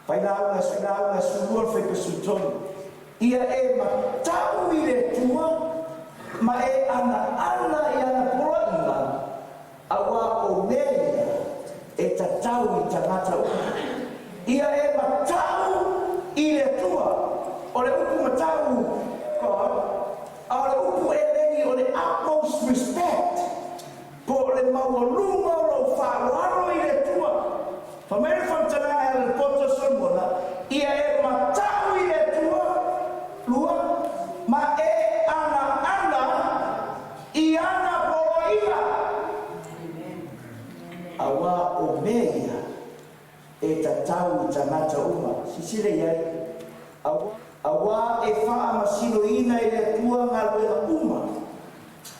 Fai lauga lauga sulua le faipasutonu, ia e matau i le Atua ma e anaana i ana poloaiga, Auā o mea ia e tatau i tagata uma. Ia e matau i le Atua. O le upu matau, God, a o le upu eleni o le utmost respect, po o le maualuga o lou faaaloalo i le Atua. Fai mai le faamatalaga e ala i le poto a Solomona, Ia e matau i le Atua, lua, ma e anaana I ana poloaiga. Auā o mea ia e tatau i tagata uma. Silasila i ai, auā e faamasinoina e le Atua galuega uma,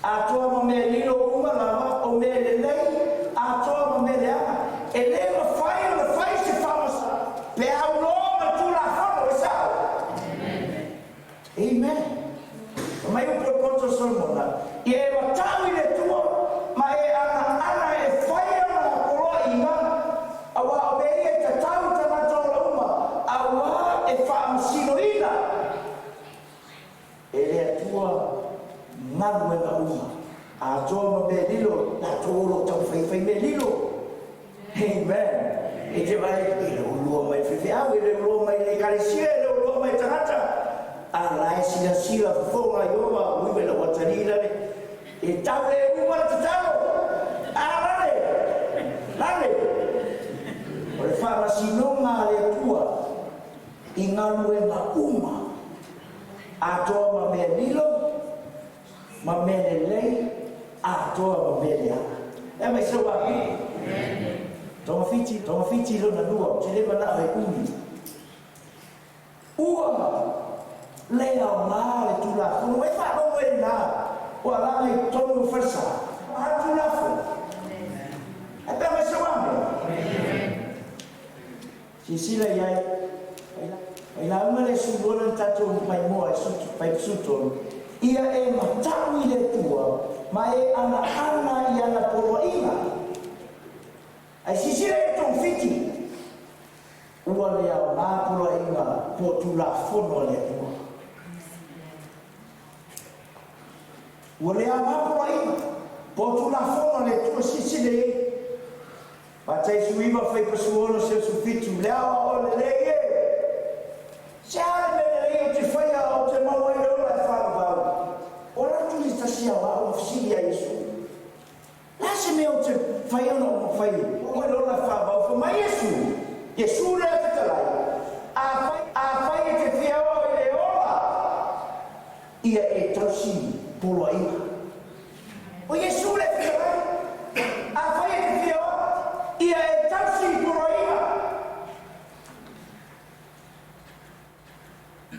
atoa ma mea lilo uma lava, o mea lelei, atoa ma mea leaga. E le mafai ona fai se faamasinoga pe aunoa ma le Tulafono, e sao? Amen. Fai mai upu o le poto o Solomona, Ia e matau i le Atua, ma e anaana e fai ana poloaiga, auā o mea ia e tatau i tagata ola uma, auā e faamasinoina e le Atua galuega uma, atoa ma mea lilo, latou o lo o taumafai e fai mea lilo. Amen. E te vaai atu, e le o lua mai faifeau, e le o lua mai le ekalesia, e le o lua mai tagata. A la e silasila fofoga i oma, ui mai lau atalii lale. E tau le uma le tatalo. A lale, lale. O le faamasinoga a le Atua i galuega uma, atoa ma mea lilo, ma mea lelei atoa ma mea leaga. E mai sau a Togafiti, togafiti lona lua, ou te le manao e umi. Ua le aoga le Tulafono, e faalogo e lena, ua alaga i totonu o falesa. A le Tulafono. Ae pe a mai sau a mea. Silasila i ai, i lauga le sulu ona tatou maimoa e sutu, faipusutonu, ia e matau i le Atua ma e anaana i ana poloaiga. Ae silasila i le togafiti. Ua le aoga poloaiga po o Tulafono a le Atua. Ua le aoga poloaiga po o Tulafono a le Atua. Silasila i ai. Mataio 19 fuainupasuaono seusufilua le aoao lelei e. Se a le mea lelei ou te faia ou te maua ai le ola e faavavau? O alu atu le tasi aoao ma fesili ia Iesu. Le a se mea ou te faia ona ou mafai ai le ola e faavavau? Fai mai Iesu, Iesu lea e fetalai, afai, afai e te fia oo i le ola, ia e tausi poloaiga. O Iesu lea e fetalai, afai e te fia oo, ia e tausi poloaiga.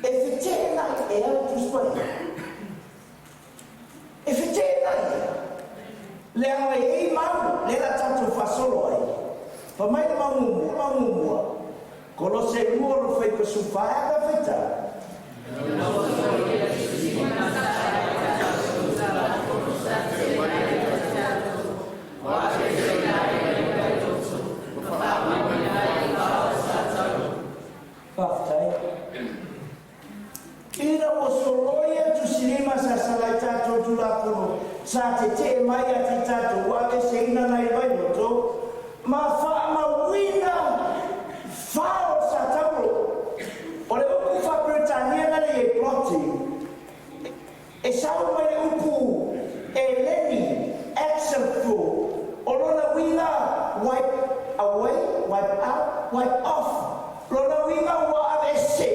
E feteenai ea le Tusi Paia? E feteenai ea? Leaga e i ai mau lea o le a tatou faasolo ai. Fai mai le mau muamua, mau muamua, Kolose 2 lona fuaiupasua 4, e a pe a faitau? Faafetai. Ina ua soloia Tusilima sa sala i tatou Tulafono sa tetee mai ia te tatou ua aveeseina nai Vailoto ma faamauina fao sa taulo. O le upu faa-Peretania na le i ai plotting, e sau mai le upu Eleni, exerpho, o lona uiga wipe away, wipe out, wipe off, lona uiga ua aveese.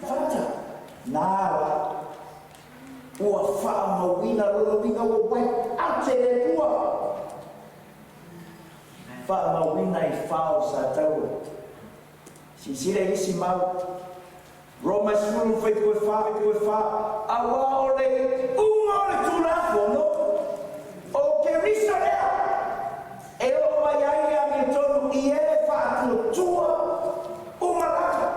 Fata, nā la, ua faamauina lona uiga ua wipe out e le Atua. Faamauina i fao sa taua. Silasila i isi mau. Roma e sefulu fuaiupu e fa, fuaiupu e fa, auā o le iuga o le Tulafono, o Keriso lea, e oo mai ai le amiotonu i e faatuatua uma lava.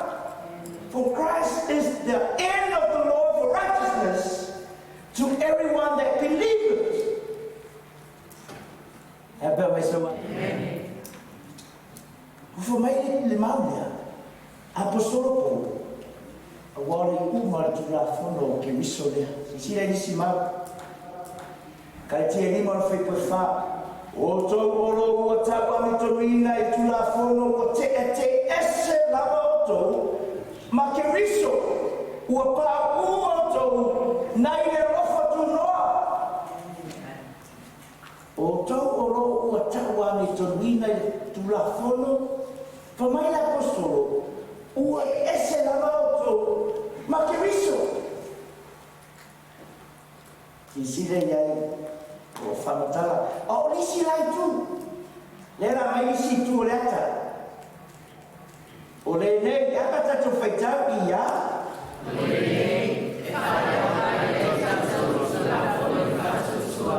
For Christ is the end of the law for righteousness to everyone that believeth. E pea mai sau. Ua fai mai le mau lea, Aposolo Paulo, aua o le iuga o le Tulafono o Keriso lea. Silasila i nisi mau. Kalatia 5 o le fuaiupu e 4. O outou o lo ua tauamitonuina i Tulafono ua te'ate'ese lava outou ma Keriso, ua paʻu outou nai le alofa tunoa. O outou o lo o ua tauamitonuina i le Tulafono, fai mai le Aposetolo, ua ese lava outou ma Keriso. Silasila i ai, o lo o faamatala, a o le isi la itu, lea la aumai le isi itu o le ata, O lenei, e a ka tatou faitau i a? O lenei, e faaleaoga ai e tatou Tulafono i faatuatua,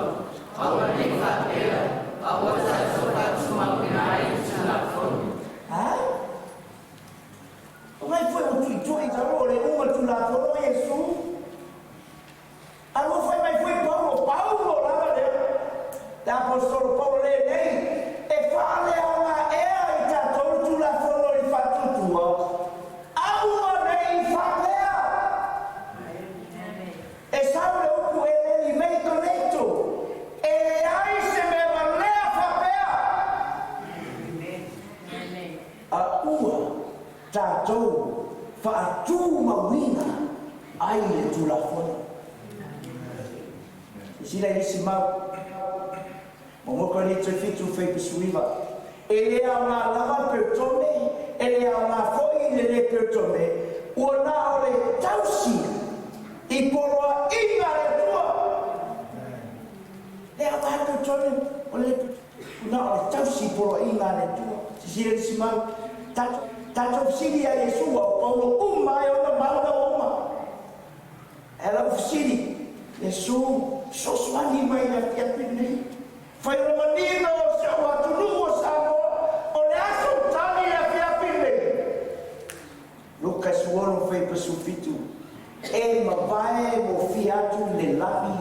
aua ne i faapea, a ua tatou faatumauina ai le Tulafono. A? O ngai foi ua tuitui tau o le uga Tulafono o Iesu. A ua fai mai foi Paulo, Paulo lava lea, le Aposetolo Paulo lenei, e faaleaoga ea i tatou le Tulafono i le faatuatua, aua ne i faapea. E sau le upu eleni mei koneto, e leai se mea valea faapea. A ua tatou faatumauina ai le Tulafono. Silasila i nisi mau. Momoka ni te 7 fuaipasuiva. E le aoga lava le peutome, e le aoga foi le le peutome, ua na o le tausi i poloaiga a le Atua. Le aoga le peutome, o le le peutome, ua na o le tausi i poloaiga a le Atua. Silasila i nisi mau. Tatou, tatou fesili ia Iesu, ua o Paulo uma ai ona mau na ua uma. Ae lau fesili, Iesu, fesoasoani mai i le afiafi lenei. Fai ona manino o si ou atunuu o Samoa, o le a sou tali i le afiafi lenei? Luka 16 fuaiupu 17, E mavae mofia atu i le lagi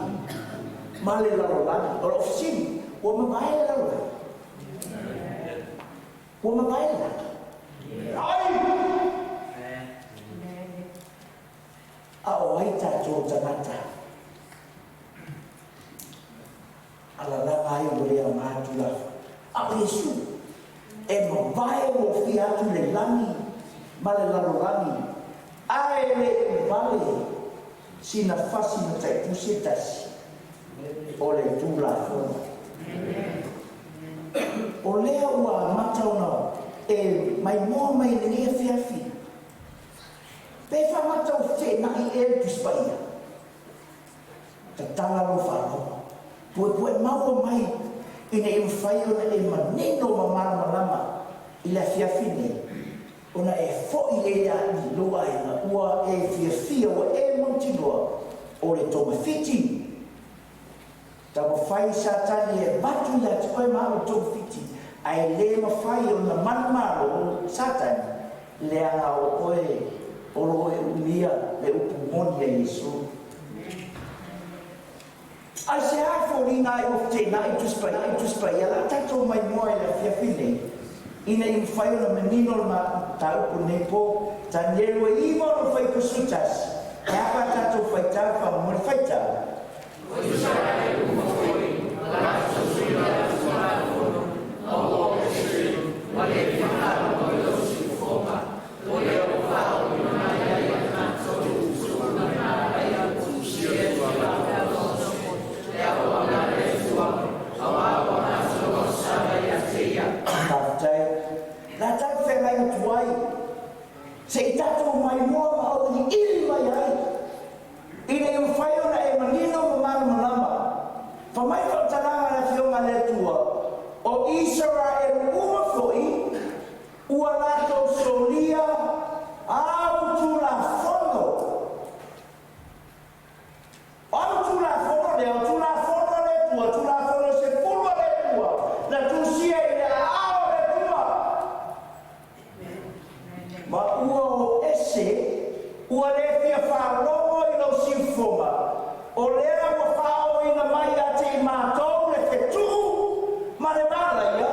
ma le lalolagi. O lau fesili, ua mavae le lalolagi? Ua mavae le lagi? tagata alalaga ai ua le aoga le Tulafono. A o Iesu, e mavae gofie atu le lagi ma le lalolagi, ae le i vale sina fasi ma taitusi e tasi o le Tulafono. O lea ua amata ona e maimoa mai i lenei afiafi. Pe faamata ua feteenai ea le Tusi Paia? Tatala lou faalogo. Puepuemaua mai ina ia mafai ona e manino ma malamalama i le afiafi nei, ona e foi lea i lou aiga ua e fiafia, ua e mautinoa o le togafiti. Taumafai Satani e avatu ia te oe ma au le togafiti, ae le mafai ona manumalo Satani, leaga o oe o lo o e umia le upu moni a Iesu. Aisea e foliga ai ua feteenai Tusi Paia? O le a tatou maimoa i le afiafi nei, ina ia mafai ona manino le mataupu i lenei po. Tanielu e 9 ona fuaiupu 11. E a pe a tatou faitau faamolemole? Faitau. O Isaraelu uma foi, na latou solia atu Tulafono, ma ua o ese, ua le fia faalogo i lou siufofoga, o lea ua faaooina mai ai ia te matou uso ma le malaia, tusia Tulafono a Mose, le auauna a le Atua, auā ua matou agasala ia te ia. Faafetai. O le a tatou feagai atu ai, se i tatou maimoa ma auiliili mai ai, ina ia mafai ona e manino ma malamalama. Fa mai faamatalaga a le Afioga a le Atua, o Isaraelu uma foi ua latou solia au Tulafono. O au Tulafono lea, o Tulafono a le Atua, Tulafono 10 a le Atua, na tusia i le aao o le Atua. Ma ua o ese, ua le fia faalogo i lou siufofoga, o lea ua faaooina mai ia te i matou le fetuu ma le malaia,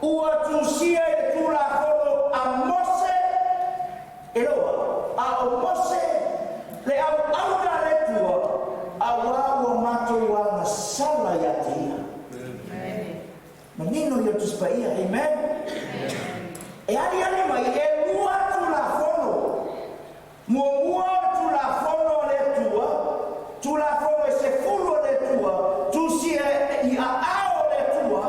ua tusia i le Tulafono a Mose, e loa, a o Mose le auauna a le Atua, auā ua matou agasala ia te ia. Manino ia Tusi Paia. Amen. E aliali mai e lua Tulafono. Muamua o le Tulafono a le Atua, Tulafono e 10 a le Atua, tusia i aao o le Atua,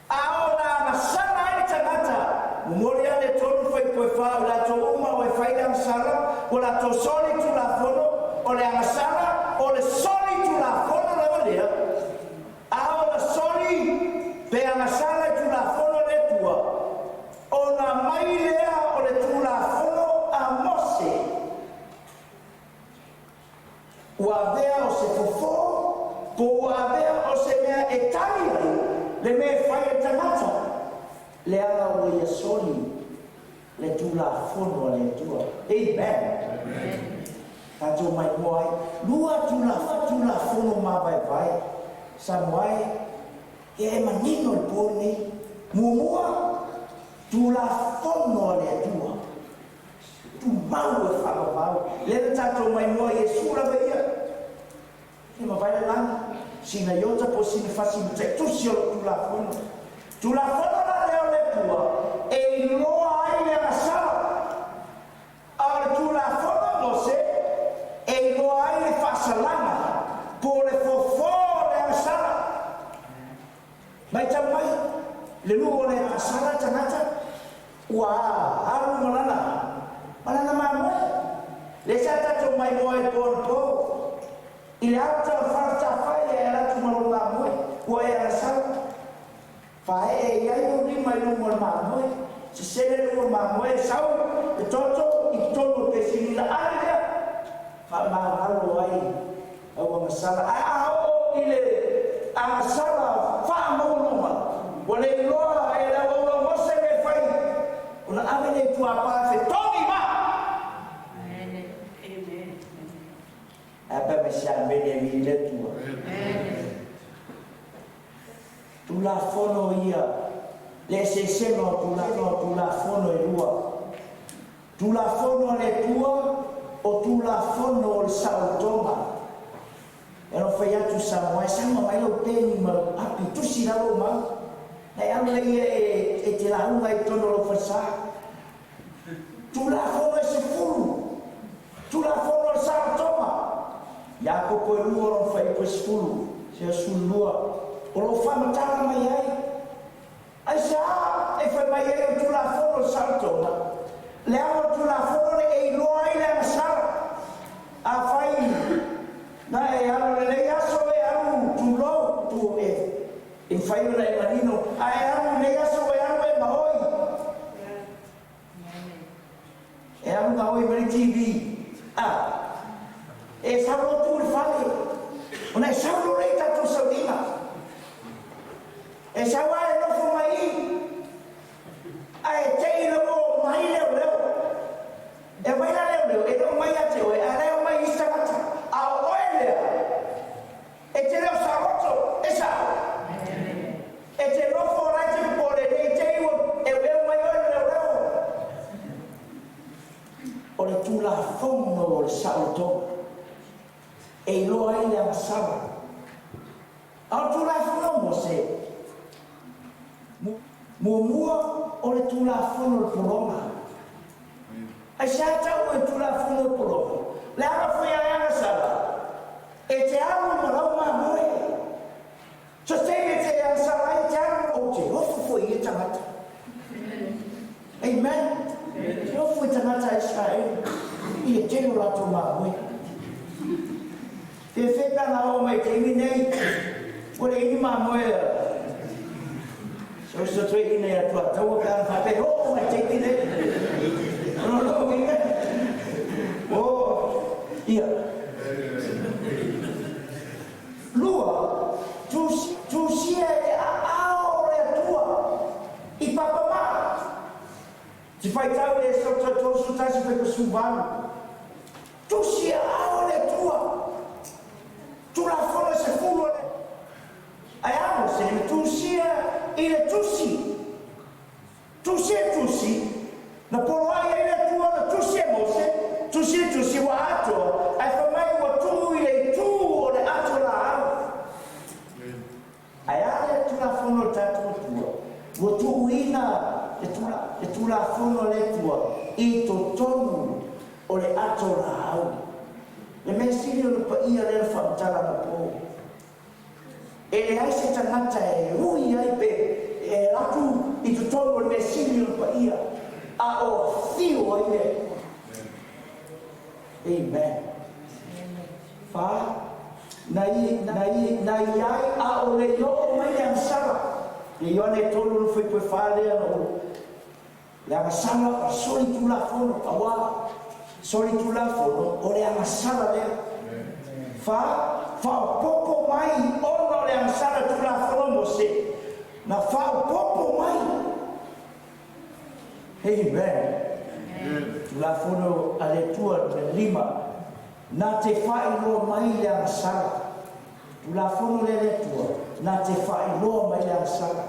a o na agasala ai le tagata, momoli ane 3 fuaiupu 4, o latou uma o e fai le agasala, ua latou soli Tulafono, o le agasala, o le soli Tulafono lava lea, a o na soli pe agasala i Tulafono a le Atua, ona mai lea o le Tulafono a Mose, ua avea o se fofo, po ua avea o se mea e tali ai le mea e fai e tagata, leaga ua ia soli le Tulafono a le Atua. Amen. Tatou maimoa ai, lua Tulafono mavaevae. Samoa e, ia e manino le po lenei. Muamua, Tulafono a le Atua, tumau e faavavau. Lea na tatou maimoa, Iesu lava ia. E mavae le lagi, sina iota po sina fasi ma taitusi o lou Tulafono. Tulafono la lea o le Atua, e iloa ai le agasala. A o le Tulafono a Mose, e iloa ai le faasalaga, po o le fofo o le agasala. Matau mai, le nuu o le agasala tagata, ua alu ma lana mamoe. Le sa tatou maimoa i po i le ata o faratafai e alatu ma lou mamoe, ua e agasala. Faee i ai lou lima i luga o le mamoe, sesele luga o le mamoe, sau le toto i totonu o pesini na ale lea, faamagalo ai au agasala. Ae a oo i le agasala faamaualuga, ua le iloa e le auauna o Mose me fai, ona ave le tuapā fetogi ma. Ae pe me se amene mi le Atua. Tulafono ia, le eseesega o Tulafono e lua. Tulafono a le Atua, O Tulafono o le saolotoga. E no fai atu Samoa e sama mai lau peni ma lau api tusi la lou mau. Na e alu lea e te lauga i totonu o lou falesa. Tulafono e 10. Tulafono o le saolotoga. Iakopo e 2 lona fuaiupu e 10 seia 12. O lo o faamatala mai ai. Aisea e fai mai ai o le Tulafono o le saolotoga? Leaga o le Tulafono le e iloa ai le agasala. Afai na e alu i lenei aso e alu tulou tu e e mafai ona e manino, a e alu i lenei aso e alu e maoi. E alu gaoi mai le TV. A e sau loa tu i le fale, ona e sau loa lea i tatou sauniga. E sau lava e nofo mai i i, ae te i ina ua omai leoleo. E omai la leoleo, e le o omai ia te oe, ae la e omai i isi tagata. A o oe lea, e te le o saoloto, e sao? E te nofo o la e te popole ne i te i ua eueu mai oe le leoleo. O le Tulafono o le saolotoga, e iloa ai le agasala. A o le Tulafono o Mose, muamua o le Tulafono o le pologa. Aisea tau o le Tulafono o le pologa? Leaga foi a e agasala, e te alu ma lau mamoe. So se taimi e te agasala ai, e te alu, ou te ofo foi i ia tagata. Amen. Te ofo i tagata a Israel i le tele o latou mamoe. Fefe pe ana oo mai i taimi nei, ua leai ni mamoe a so so toeaina ia Tuataua pe ana faapea e oo mai i taimi nei. O lona uiga, o, ia. Lua, tusia e le aao o le Atua i papamaa. Te faitau i le Esota 31 faipasuvalu. Tusi aao a le Atua. Tulafono e 10 a le Ae a Mose na tusia i le tusi. Tusi e tusi, na poloai ai le Atua na tusi e Mose, tusi e tusi ua atoa, ae fai mai ua tuu i le itu o le ato laau. Ae a le Tulafono a le tatou Atua? Ua tuuina le le Tulafono a le Atua i totonu o le ato laau. Le mea sili o le paia lea na faamatala anapo. E leai se tagata e ui ai pe e alu atu i totonu o le mea sili o le paia, a o afio ai le Atua. Amen. Fa, na i, na i, na i ai a o le i oo mai le agasala. Ia Ioane 3 no fuaipue fa lea na ou Le agasala o le solitulafono, aua solitulafono o le agasala lea. Fa, faaopoopo mai ona o le agasala tulafono Mose, na faaopoopo mai. Amen. Tulafono a le Atua numera 5, na te faailoa mai le agasala. Tulafono lea le Atua, na te faailoa mai le agasala.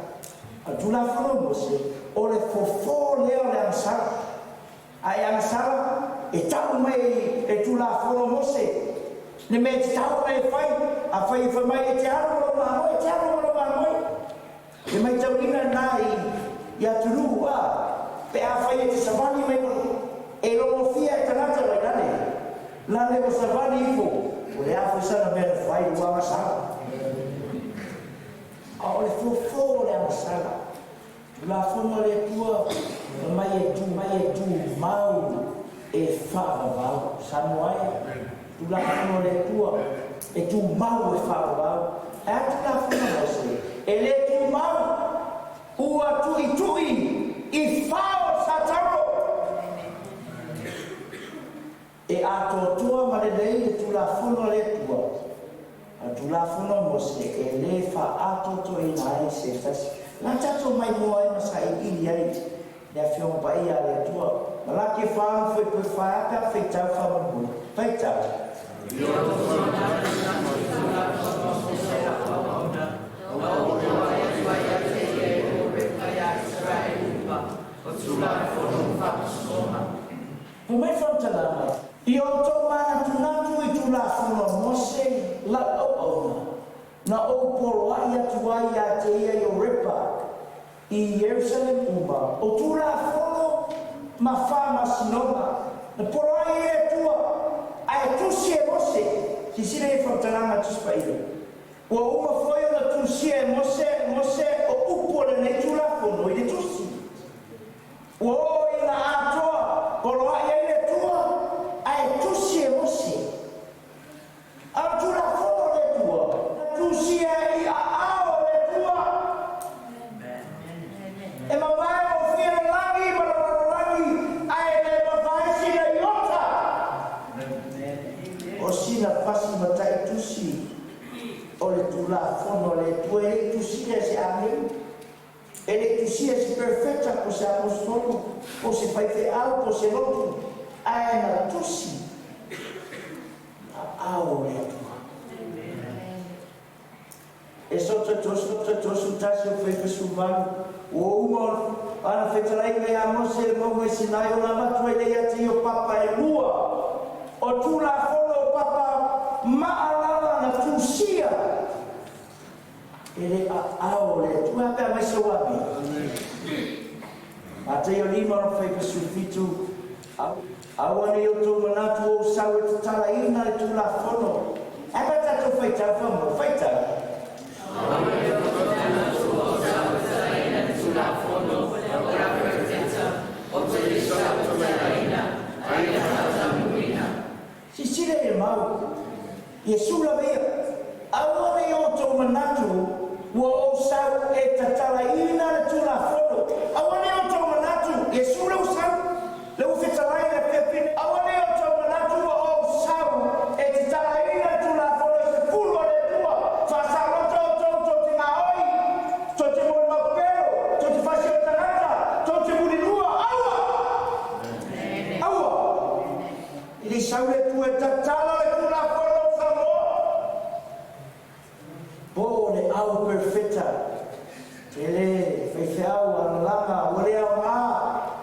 A le Tulafono o Mose, o le fofo lea o le agasala. A e agasala, e tau mai e Tulafono o Mose le mea e tatau ona e fai. Afai e fai mai e te alu ma lou mamoe, e te alu ma lou mamoe. E maitauina lena i atunuu a, pe afai e te savali mai ma e logofia e tagata mai lale, lale ua savali ifo, o le a foi sana mea na fai ua agasala. A o le fofo o le agasala, Tulafono a le Atua na mai e tu mai e tumau e faavavau. Samoa e, Tulafono a le Atua e tumau e faavavau. Ae a Tulafono a Mose? E le tumau, ua tuitui i fao o Satano. E atoatoa ma lelei le Tulafono a le Atua, a le Tulafono a Mose e le faaatoatoaina ai se tasi. La tatou maimoa ai ma sailiili ai le Afioga Paia a le Atua. Malaki e fa ma fuaipue fa e a pe a faitau faamolemole. Faitau. Fai mai le faamatalaga. I outou manatunatu i Tulafono a Mose lau auauna, na ou poloaʻi atu ai iā te ia i Orepa i Ierusalemu uma, o Tulafono ma faamasinoga, na poloaʻi ai le Atua, ae tusi e Mose. Silasila i le faamatalaga a Tusi Paia, Ua uma foi ona tusia e Mose, Mose, o upu o lenei Tulafono i le tusi. Ua oo ina atoa, poloaʻi ai le Atua, ae tusi e Mose. A o le Tulafono a le Atua, na tusia i aao o le Atua. E mavae gofie le lagi ma le lalolagi, ae le mavae sina iota. O sina pasi matai tusi o le Tulafono a le Atua, e le i tusia e se agelu. E le i tusia e se perofeta, po o se aposetolo, po o se faifeau, po o se lotu, ae na tusi a ao o le Atua. E soto 31 o Faifaisuvalu, ua uma ana fetalaiga iā Mose i le mauga i Sinai ona avatu ai lea ia te ia o papa e lua o Tulafono o papa maalala na tusia E le aao o le Atua pe a mai sau amene. Mataio 5:57, Aua ne i outou manatu ou sau e tatalaina le Tulafono. Ae pa tatou faitau faamoa? Faitau. Aua ne i outou manatu ou sau e tatalaina le Tulafono o le Perofeta, ou te le i sau e tatalaina, a ia faataunuuina. Silasila i le mau, Iesu lava ia, Aua ne i outou manatu ua ou sau e tatalaina le Tulafono. Aua ne i outou manatu, Iesu lea ua sau, lea ua fetalai le afeafine. Aua ne i outou manatu ua ou sau e tatalaina le Tulafono i se pulu a le Atua. Faasaoloto outou tou te gaoi, tou te molimau pelo, tou te fasi o tagata, tou te mulilua. Aua! Aua! E le i sau le Atua e tatala le Tulafono o Samoa. Po o le au perfeta, tele, faifeau, alalaga, ua le aoga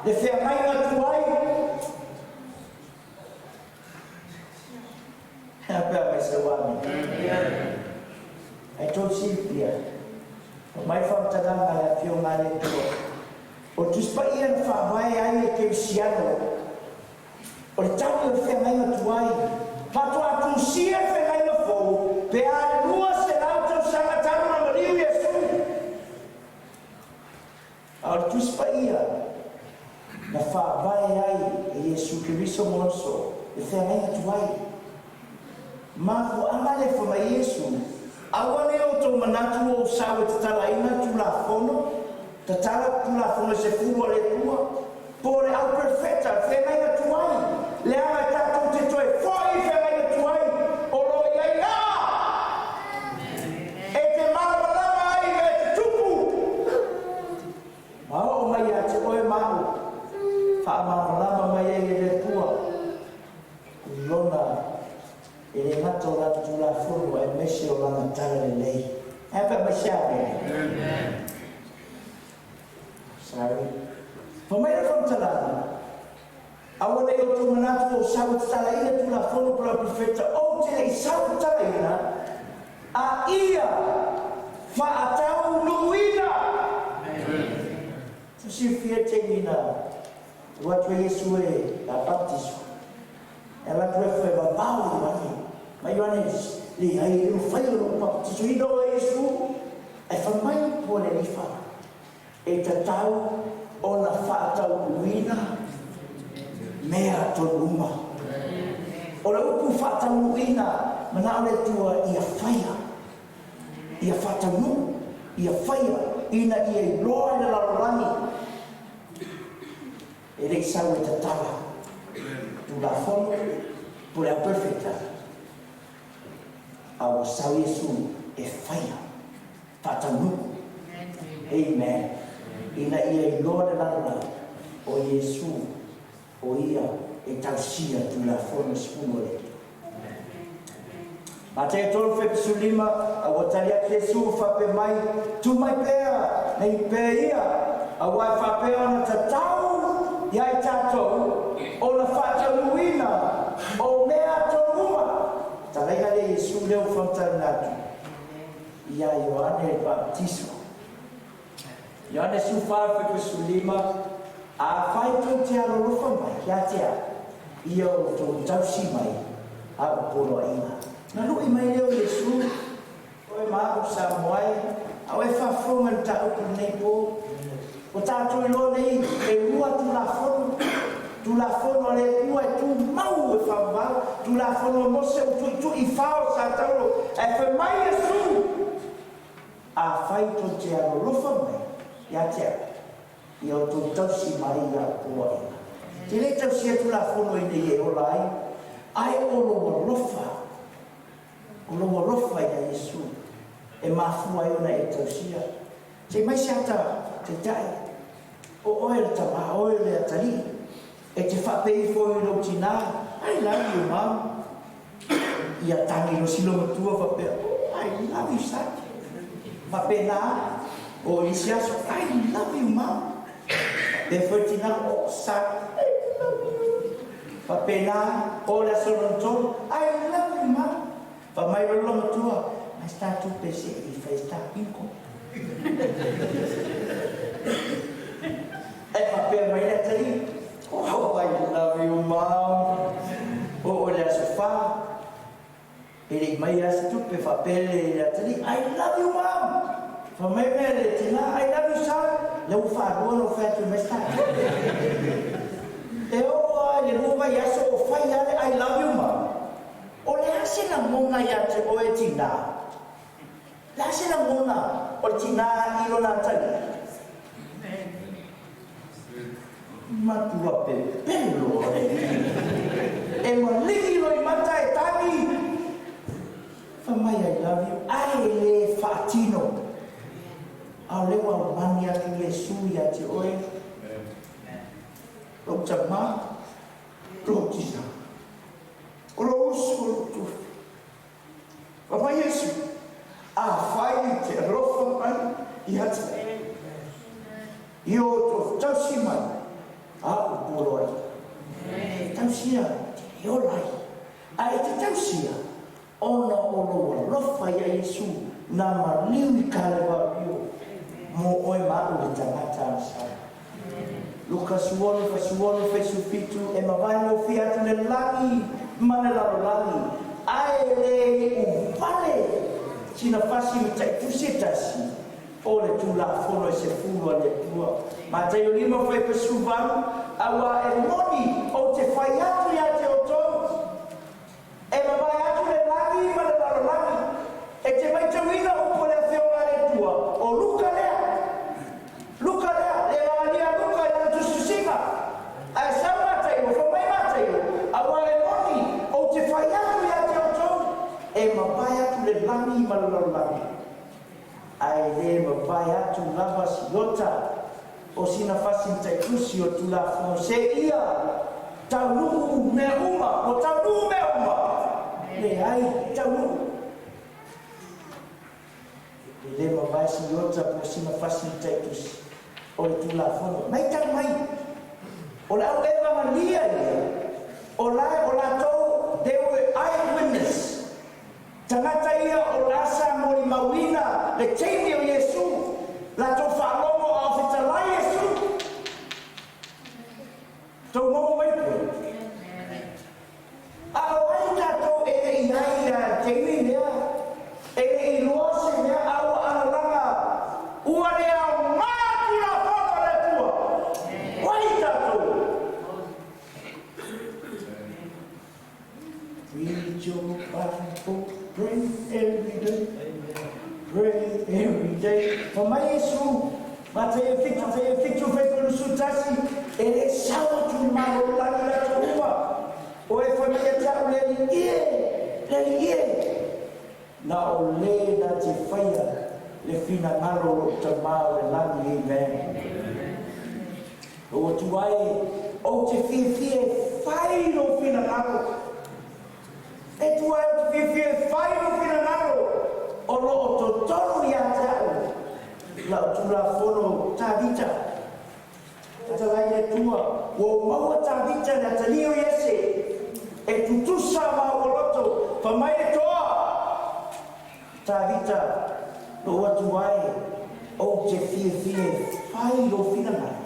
le feagaiga tuai. Ea pea mai sau amene. Ae tou silafia, fa mai faamatalaga a le Afioga a le Atua, o le Tusi Paia na faavae ai le Kerisiano. O le tali o le feagaiga tuai, faatoa tusia le feagaiga fou pe a 200 tausaga talu ona maliu Iesu. A o le Tusi Paia na faavae ai e Iesu Keriso mo Aso le feagaiga tuai. Mafuaaga lea fai mai Iesu, Aua ne i outou manatu ua ou sau e tatalaina le Tulafono, tatala le Tulafono i se fulu a le Atua, po o le au perfeta, le feagaiga tuai, leaga e tatou te toe foi i feagaiga tuai o lo o i ai aa e te malamalama ai i mea tutupu. Ma oo mai ia te oe ma au, faamalamalama mai ai e le Atua lona E le gata o lana Tulafono aemaise o lana talalelei. Ae pe mai se amene? Sorry. Fai mai le faamatalaga, Aua ne i outou manatu ua ou sau e tatalaina Tulafono po o lau Perofeta, ou te le i sau e tatalaina, a ia faataunuuina. Ua silafia le taimi na alu atu ai Iesu e bapatiso. E alu atu e fai vavao i Ioane. Ma Ioane leai, e le mafai ona ou bapatisoina oe Iesu. Ae fai mai po le Alifa, e tatau ona faataunuuina mea tonu uma. O le upu faataunuuina, manao le Atua ia faia, ia faataunuu, ia faia, ina ia iloa e le lalolagi. E le i sau e tatala Tulafono po le au perfeta, a ua sau Iesu e faia, faataunuu. Amen. Ina ia iloa le lalolagi o Iesu o ia e tausia Tulafono 10 a le Atua. Mateo 3:15, A ua tali atu Iesu faapea mai, Tu mai pea, nei pea ia, aua e faapea ona tatau ia i tatou ona faataunuuina Iā Ioane le Papatiso. Ioane 14:15, Afai tou te alolofa mai ia te au, ia outou tausi mai a'u poloaiga. Na lu'i mai lea o Iesu, Oe ma a'u Samoa e, a o e faafofoga i le mataupu i lenei po. Ua tatou iloa nei e lua Tulafono, Tulafono a le Atua e tumau e faavavau, Tulafono a Mose ua tuitui i fao sa taulo, ae fai mai Iesu, Afai tou te alolofa mai ia te au, ia outou tausi mai i a'u poloaiga. Te le tausia Tulafono ina ia e ola ai, ae o lou alofa, o lou alofa ia Iesu e mafua ai ona e tausia. Se i mai se ata taitai, o oe le tama, o oe le atalii, e te faapea ifo i lou tinā, I love you mom. Ia tagi loa si loomatua faapea, Oh, I love you son. Faapena, o isi aso, I love you mom. Faapea foi le tinā, Oh son, I love you. Faapena, o le aso lona tolu, I love you mom. Fai mai loa le loomatua, Mai se tatou pese i fai se ta bingo. E faapea mai le atalii, Oh, I love you mom. Oo i le aso fa, e le i mai lava se tupe, faapea le atalii, I love you mom. Fai mai mea le tina, I love you son. Lea ua faalua ona ou fai atu mai se ta tupe. E oo lava i le lua vaiaso o fai lava le I love you mom. O le a se lagona ia te oe tinā? Le a se lagona o le tinā i lona atalii? Matua pepelo le E maligi loimata e tagi. Fai mai I love you ae le faatino. A o lea ua aumani atu Iesu ia te oe, lou tama, lou tina. O lou uso o lou tufi. Fai mai Iesu, Afai e te alofa mai ia te au, i o tou tausi mai a'u poloaiga. E tausia te ola ai, a e te tausia ona o lou alofa ia Iesu na maliu i Kalevario mo oe ma a'u le tagata alasala. Luka suono fa suono faisu fitu e mavae gofie atu le lagi ma le lalolagi, ae le iu vale sina fasi ma taitusi e tasi o le Tulafono e sefulu a le Atua. Mataio lima fai pasu valu, auā e moni ou te fai atu ia te outou, E mavae atu le lagi ma le lalolagi, e te maitauina upu o le Afioga a le Atua, o Luka lea, Luka lea, le lagalia a Luka i lana tusitusiga. Ae sau Mataio, fai mai Mataio, auā e moni, ou te fai atu ia te outou, e mavae atu le lagi ma le lalolagi, ae le mavae atu lava siota o sina fasi taitusi o Tulafono seia taunuu mea uma, ua taunuu mea uma. Leai, taunuu. E le mavae siota po o sina fasi taitusi o le Tulafono. Matau mai, o le au evagalia ia, o la, o latou, they were eyewitness. Tagata ia o la sa molimauina le taimi o Iesu, latou faalogo a o fetalai Iesu. Tou maua mai koe. A o ai tatou e le i ai ia le taimi lea, e le i loa se mea a ua alalaga ua le aoga Tulafono a le Atua. O ai tatou? Read your Bible, pray every day, pray every day. Fa mai Iesu, Mataio fitu, Mataio fitu, faitolu tasi, e le sau atu i le Malo o lagi latou uma. O e fai mai ia te a'u, Le Alii e, le Alii e, na o le na te faia le finagalo o lo'u Tamā o le lagi. Amen. Lou Atua e, ou te fiafia e fai lou finagalo. E Atua e, ou te fiafia e fai lou finagalo, o lo o totonu ia te a'u la'u Tulafono. Tavita, Fetalai le Atua, ua ou maua Tavita le atalii o Iese, e tutusa ma ou oloto, fai mai le toa. Tavita. Lou Atua e, ou te fiafia e fai lou finagalo,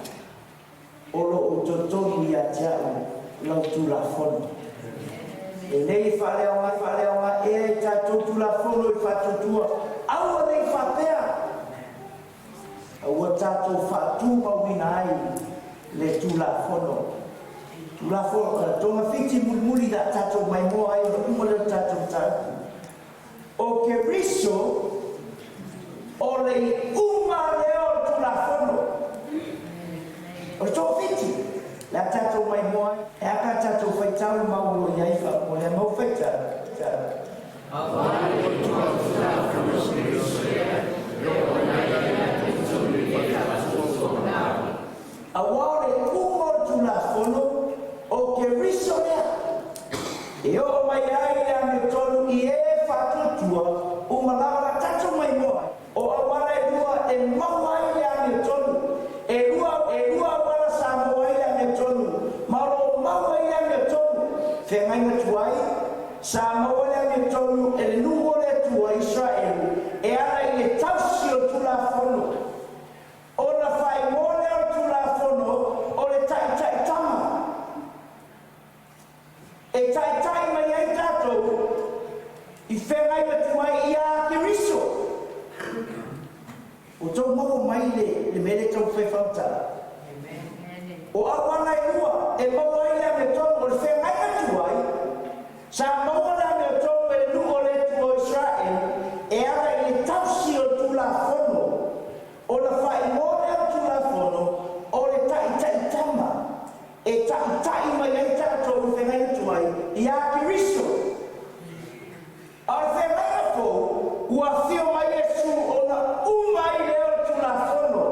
o lo o totonu ia te au lau Tulafono. E lei faaleaoga faaleaoga ea i tatou Tulafono i faatuatua, aua ne i faapea, a ua tatou faatumauina ai le Tulafono. Tulafono togafiti mulimuli la tatou maimoa ai ona uma lea o le tatou mataupu. O Keriso o le iuga lea o le Tulafono. O le togafiti le a tatou maimoa ai. E a ka tatou faitau le mau o lo o i ai faamolemole a mau faitau. Auā o le iuga o le Tulafono o Keriso lea e oo mai ai le amiotonu i e faatuatua uma lava la tatou maimoa ai. O auala e lua e maua ai le amiotonu. E lua auala sa maua ai le amiotonu, ma o lo o maua ai le amiotonu. Feagaiga tuai, sa maua le amiotonu e le nuu o le Atua, Isaraelu, e ala i le tausi o le Tulafono. Ona faaigoa lea o le Tulafono o le Taitaitama, e taitai mai ai tatou i feagaiga tuai iā Keriso. Ua outou maua mai le mea lea e taumafai e faamatala? O auala e lua e maua ai le amiotonu, o le feagaiga tuai, sa maua le amiotonu e le nuu o le Atua o Isaraelu e ala i le tausi o le Tulafono. Ona faaigoa lea o le Tulafono o le Taitaitama, e taitai mai ai tatou i feagaiga tuai iā Keriso. A o le feagaiga fou, ua afio mai Iesu ona uma ai lea o le Tulafono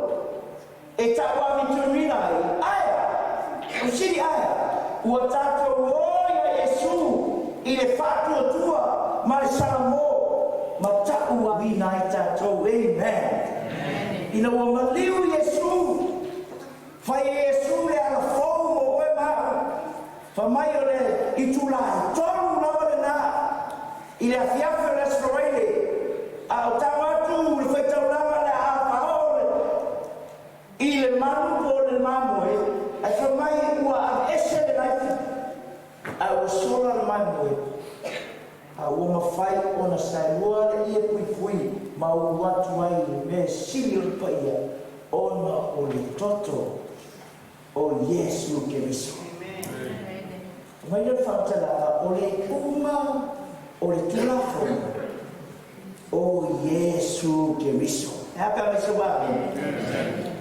e tauamitunuina ai. Ae a? O le fesili ae a? Ua tatou o ia Iesu i le faatuatua ma le salamo ma tauaina ai tatou. Amen. Ina ua maliu Iesu, fai e Iesu le ala fou mo oe ma au. Fai mai o le itula e 3 lava lena i le afiafi o le Aso Faraile, a o tago atu le faitaulaga le a faaoo i le manu po o le mamoe, ae fai mai ua aveese le naifi, a ua sola le mamoe, a ua mafai ona saelua le ie puipui ma ulu atu ai le mea sili o le paia ona o le toto o Iesu Keriso. Fai mai lea o le faamatalaga, o le iuga o le Tulafono o Iesu Keriso. E a pe a mai sau amene?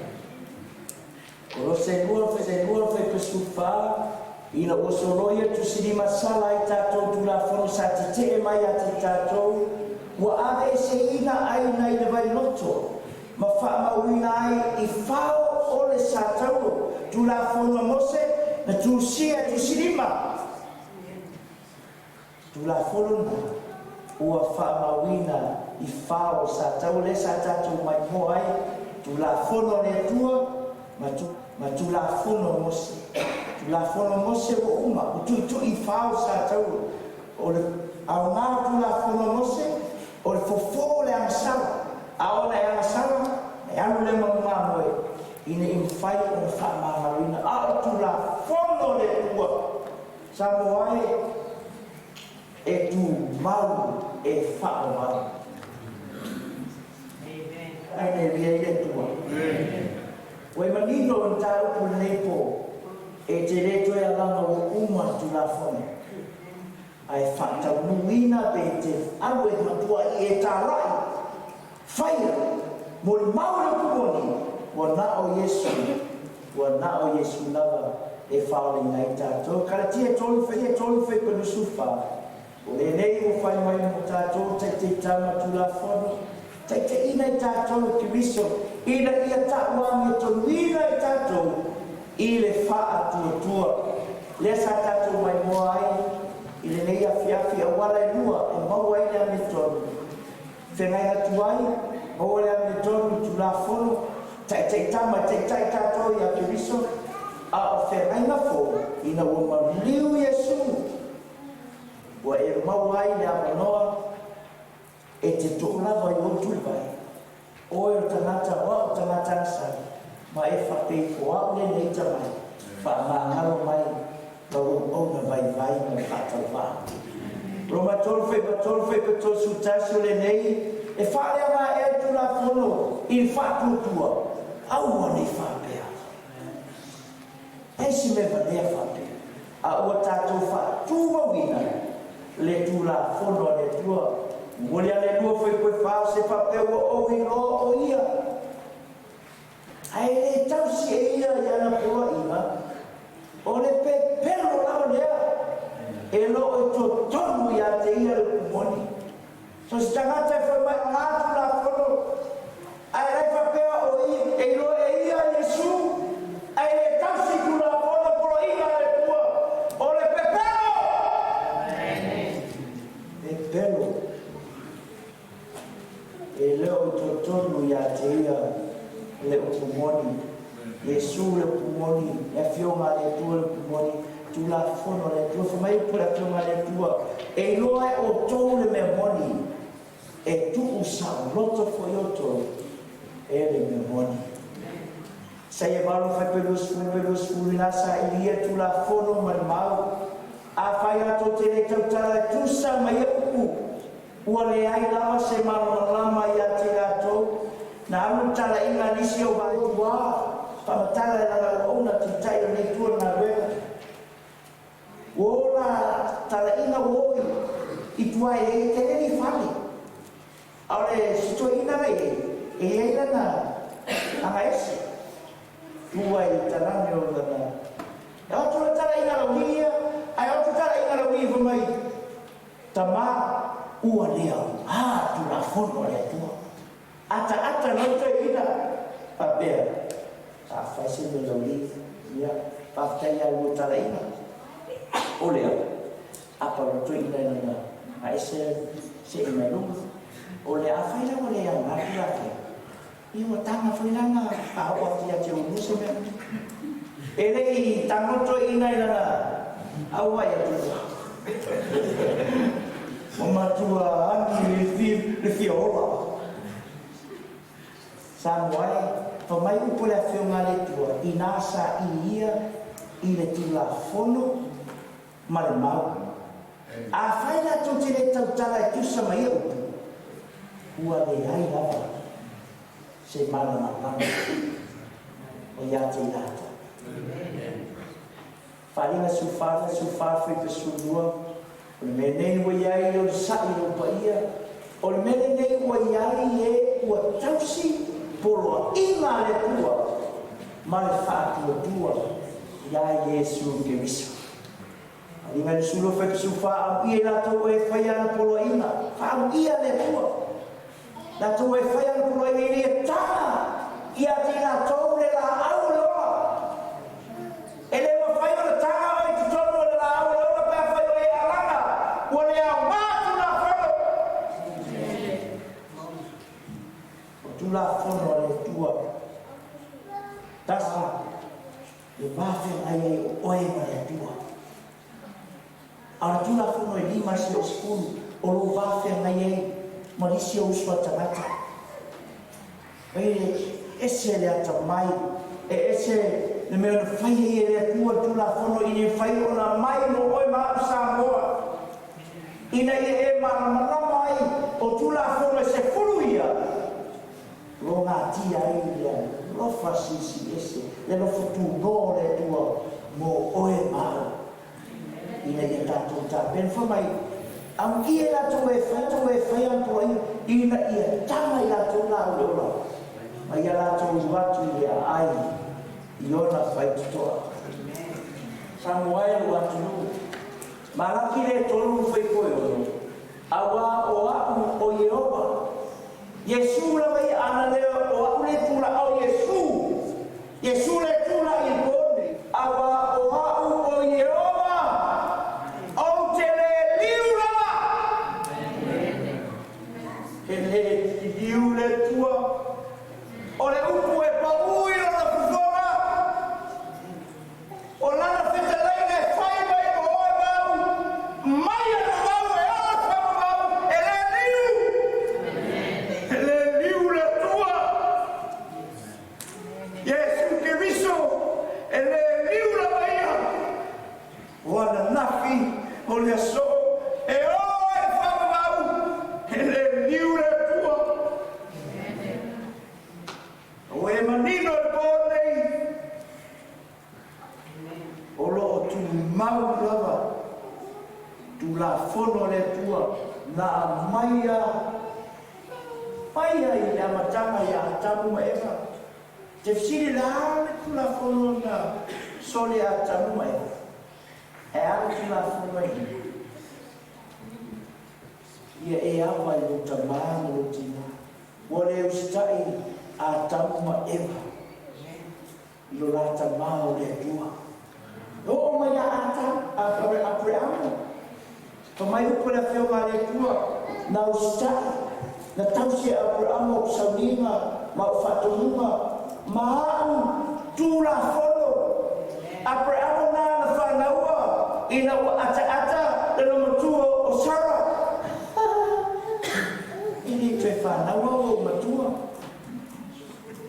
Kolose 2 2 fuaiupu 14, Ina ua soloia tusilima sala ai tatou Tulafono sa tetee mai ia te tatou, ua aveeseina ai nai le vailoto ma faamauina ai i fao o le sataulo Tulafono a Mose na tusia e tusilima. Tulafono lena ua faamauina i fao o le sataulo lea sa tatou maimoa ai, Tulafono a le Atua ma Tulafono a Mose. Tulafono a Mose ua uma, ua tuitui i fao o le sataulo. O le aoga o Tulafono a Mose, o le fofo o le agasala, a ona e agasala, e alu lea ma le mamoe, ina ia mafai ona faamagaloina. A o le Tulafono a le Atua, Samoa e, e tumau e faaauau. Ai nei via i le Atua. Ua e manino le mataupu i lenei po, e te le toe alaga ua uma le Tulafono, ae faataunuuina pe te alu e matuai e talai, faia, molimau le upu moni, ua na o Iesu, ua na o Iesu lava e faaolaina ai tatou. Kalatia 3 3 fuaiupu 24, O lenei ua fai mai mo tatou taitaitama Tulafono, taitaiina i tatou e Keriso, ina ia tauamiatonuina i tatou i le faatuatua. Lea sa tatou maimoa ai i lenei afiafi, auala e lua e maua ai le amiotonu. Feagai atu ai, maua le amiotonu i Tulafono, taitaitama e taitai tatou ia Keriso, a o feagaiga fou ina ua maliu Iesu, ua e maua ai le avanoa e te too lava i ou tuli vai. Oe o le tagata, o au o le tagata asali, ma e faapea ifo, o au lenei tamai, faamagalo mai lau auauna vaivai ma le faatauvaa. Roma 3 faipa 31, o lenei e faaleaga ea le Tulafono i le faatuatua, aua ne i faapea. E si mea valea faapea, a ua tatou faatumauina le Tulafono a le Atua. Momoli a le Alua faipa 4, se faapea ua ou iloa o ia, ae le tausi e ia i ana poloaiga, o le pepelo lava lea, e loo i totonu ia te ia le upu moni. So se tagata e fai mai o la Tulafono, ae lai faapea o ia, e iloa e ia Iesu, ae le tausi Tulafono poloaiga a le Atua, o le pepelo. Pepelo. E leo i totonu ia te ia le upu moni. Iesu le upu moni, le afioga a le Atua le upu moni, Tulafono a le Atua. Fai mai upu le afioga a le Atua, e iloa e outou le mea moni, e tuu saoloto foi outou e le mea moni. Isaia 8 faipa 20 20 ina sa ili ia Tulafono ma le mau, afai latou te le tautala e tusa ma ia upu, ua leai lava se malamalama ia te latou. Na alu le talaiga a nisi o vaetua faamatala e lana auauna titai o lenei itu o le galuega. Ua o la talaiga ua o i tua e le tele ni fale. A o le sitoeina la i ai, e i ai lana agaese. Tu ai i talane o lana. E o atu la talaiga lauli ia, ae o atu talaiga lauli fai mai, Tama, ua le aoga Tulafono a le Atua. Ataata lau toeaina, faapea, a fai se mea lauli, ia, faafetai ia lua talaiga. O lea, apa lau toeaina i lana aese se'i mai luga. O lea, afai la ua le aoga Tulafono, ia ua taga foi lana faaoo atu ia te ulua se mea. E le i tago toeaina i lana auai atu. Ua matua agi le fia ola. Samoa e, fai mai upu le afioga a le Atua, inā sa ili ia i le Tulafono ma le mau. Afai latou te le tautala e tusa ma ia upu, ua leai lava se malamalama o ia te i latou. Faaaliga 14 14 faipa 12, o le mea nei ua i ai o le sa'i o lou paia, o le mea lenei ua i ai e ua tausi poloaiga a le Atua ma le faatuatua iā Iesu Keriso. Faaaliga 22 faipa 14, amuia i latou e faia ana poloaiga, faamuia le Atua. Latou e fai ana poloaiga ina ia taga ia te i latou le laau o le ola. E le mafai ona taga oe i totonu o le laau o le ola pe afai o e alaga ua le aoga Tulafono. O Tulafono a le Atua tasi le va feagai ai o oe ma le Atua. A o le Tulafono e 5 se o 10 o lou va feagai ai ma nisi o uso a tagata. E ese le atamai, e ese le mea na fai ai e le Atua le Tulafono ina ia mafai ona mai mo oe ma au Samoa, ina ia e malamalama ai o Tulafono e 10 ia, logatia ai le alofa silisili ese, le alofa tunoa o le Atua mo oe ma au, ina ia tatou tapena. Fai mai, amuia i latou e fai, tou e fai ana poloaiga, ina ia taga i latou laau le ola, ma ia latou iu atu i le aai i ona faitotoa. Samoa e lou atunuu, Malaki le 3 faipoe 6, auā o au o Ieova, Iesu lava ia ana lea o au le tula o Iesu, Iesu le tula i le po nei, auā o au o Ieova, ou te le liu lava. E le liu le Atua, o le upu e paū i lona fofoga, o lana fetalaiga e fai mai mo oe ma au, mai e vavau e ola faavavau, e le liu. E le liu le Atua. tumau lava Tulafono a le Atua na aumaia mai ai i le amataga ia Atamu ma Eva. Te fesili le a le Tulafono na soli e Atamu ma Eva? E a le Tulafono e i? Ia e ava i lou tamā ma lou tinā. Ua le usitai Atamu ma Eva i lo la tamā o le Atua. E oo mai ia Atamu, Apereamo, fa mai upu le Afioga a le Atua, na usitai, na tausi e Apereamo ou sauniga ma ou faatonuga ma a'u Tulafono. Apereamo na na fanaua ina ua ataata le loomatua o Sara. E le toe fanaua ua ou matua.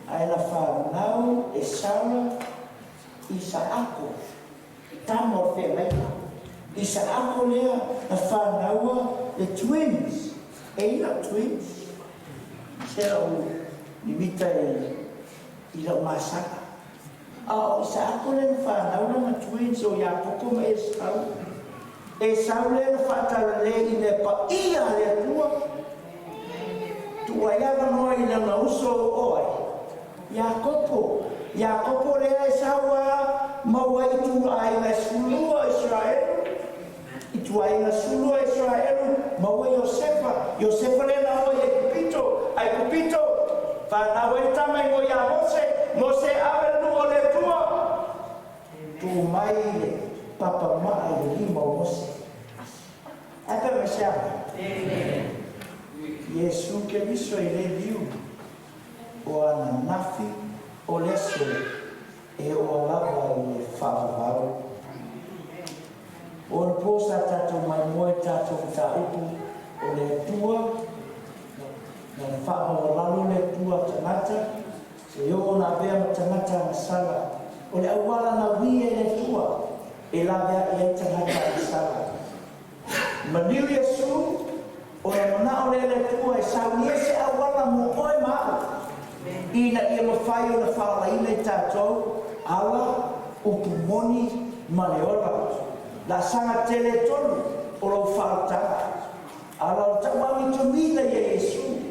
Ae na fanau e Sara Isaako, tama o le feagaiga. Isaako lea na fanaua le twins. E i lau twins. Se lau limita i lau masaka. A o Isaako lea na fanau lana twins o Iakopo ma Esau. Esau lea na faatalalei i mea paia a le Atua. Tuu ai avanoa i lana uso o ai? Iakopo. Iakopo lea e sau a maua ai ituaiga e 12 o Iseraelu. Ituaiga 12 o Iseraelu maua Iosefa. Iosefa lea na oa i Aikupito. Aikupito, fanau ai le tama igoa ia Mose. Mose ave le nuu o le Atua. Tuu mai le papa maa i le lima o Mose. Ae pe mai se aga? Iesu Keriso i le liu o ananafi o le aso e oa lava i le faavavau. O ona po sa tatou maimoa i tatou mataupu o le Atua, na faamaualalo le Atua tagata, se oo na avea ma tagata agasala. O le auala na uia e le Atua e laveai ai tagata agasala. Maliu Iesu, o le manao lea le Atua e saunia se auala mo oe ma a'u, ina ia mafai ona faaolaina i tatou ala, upu moni, ma le ola. Laasaga tele e tolu o lou faaolataga. Ala o le tauagi tomina ia Iesu.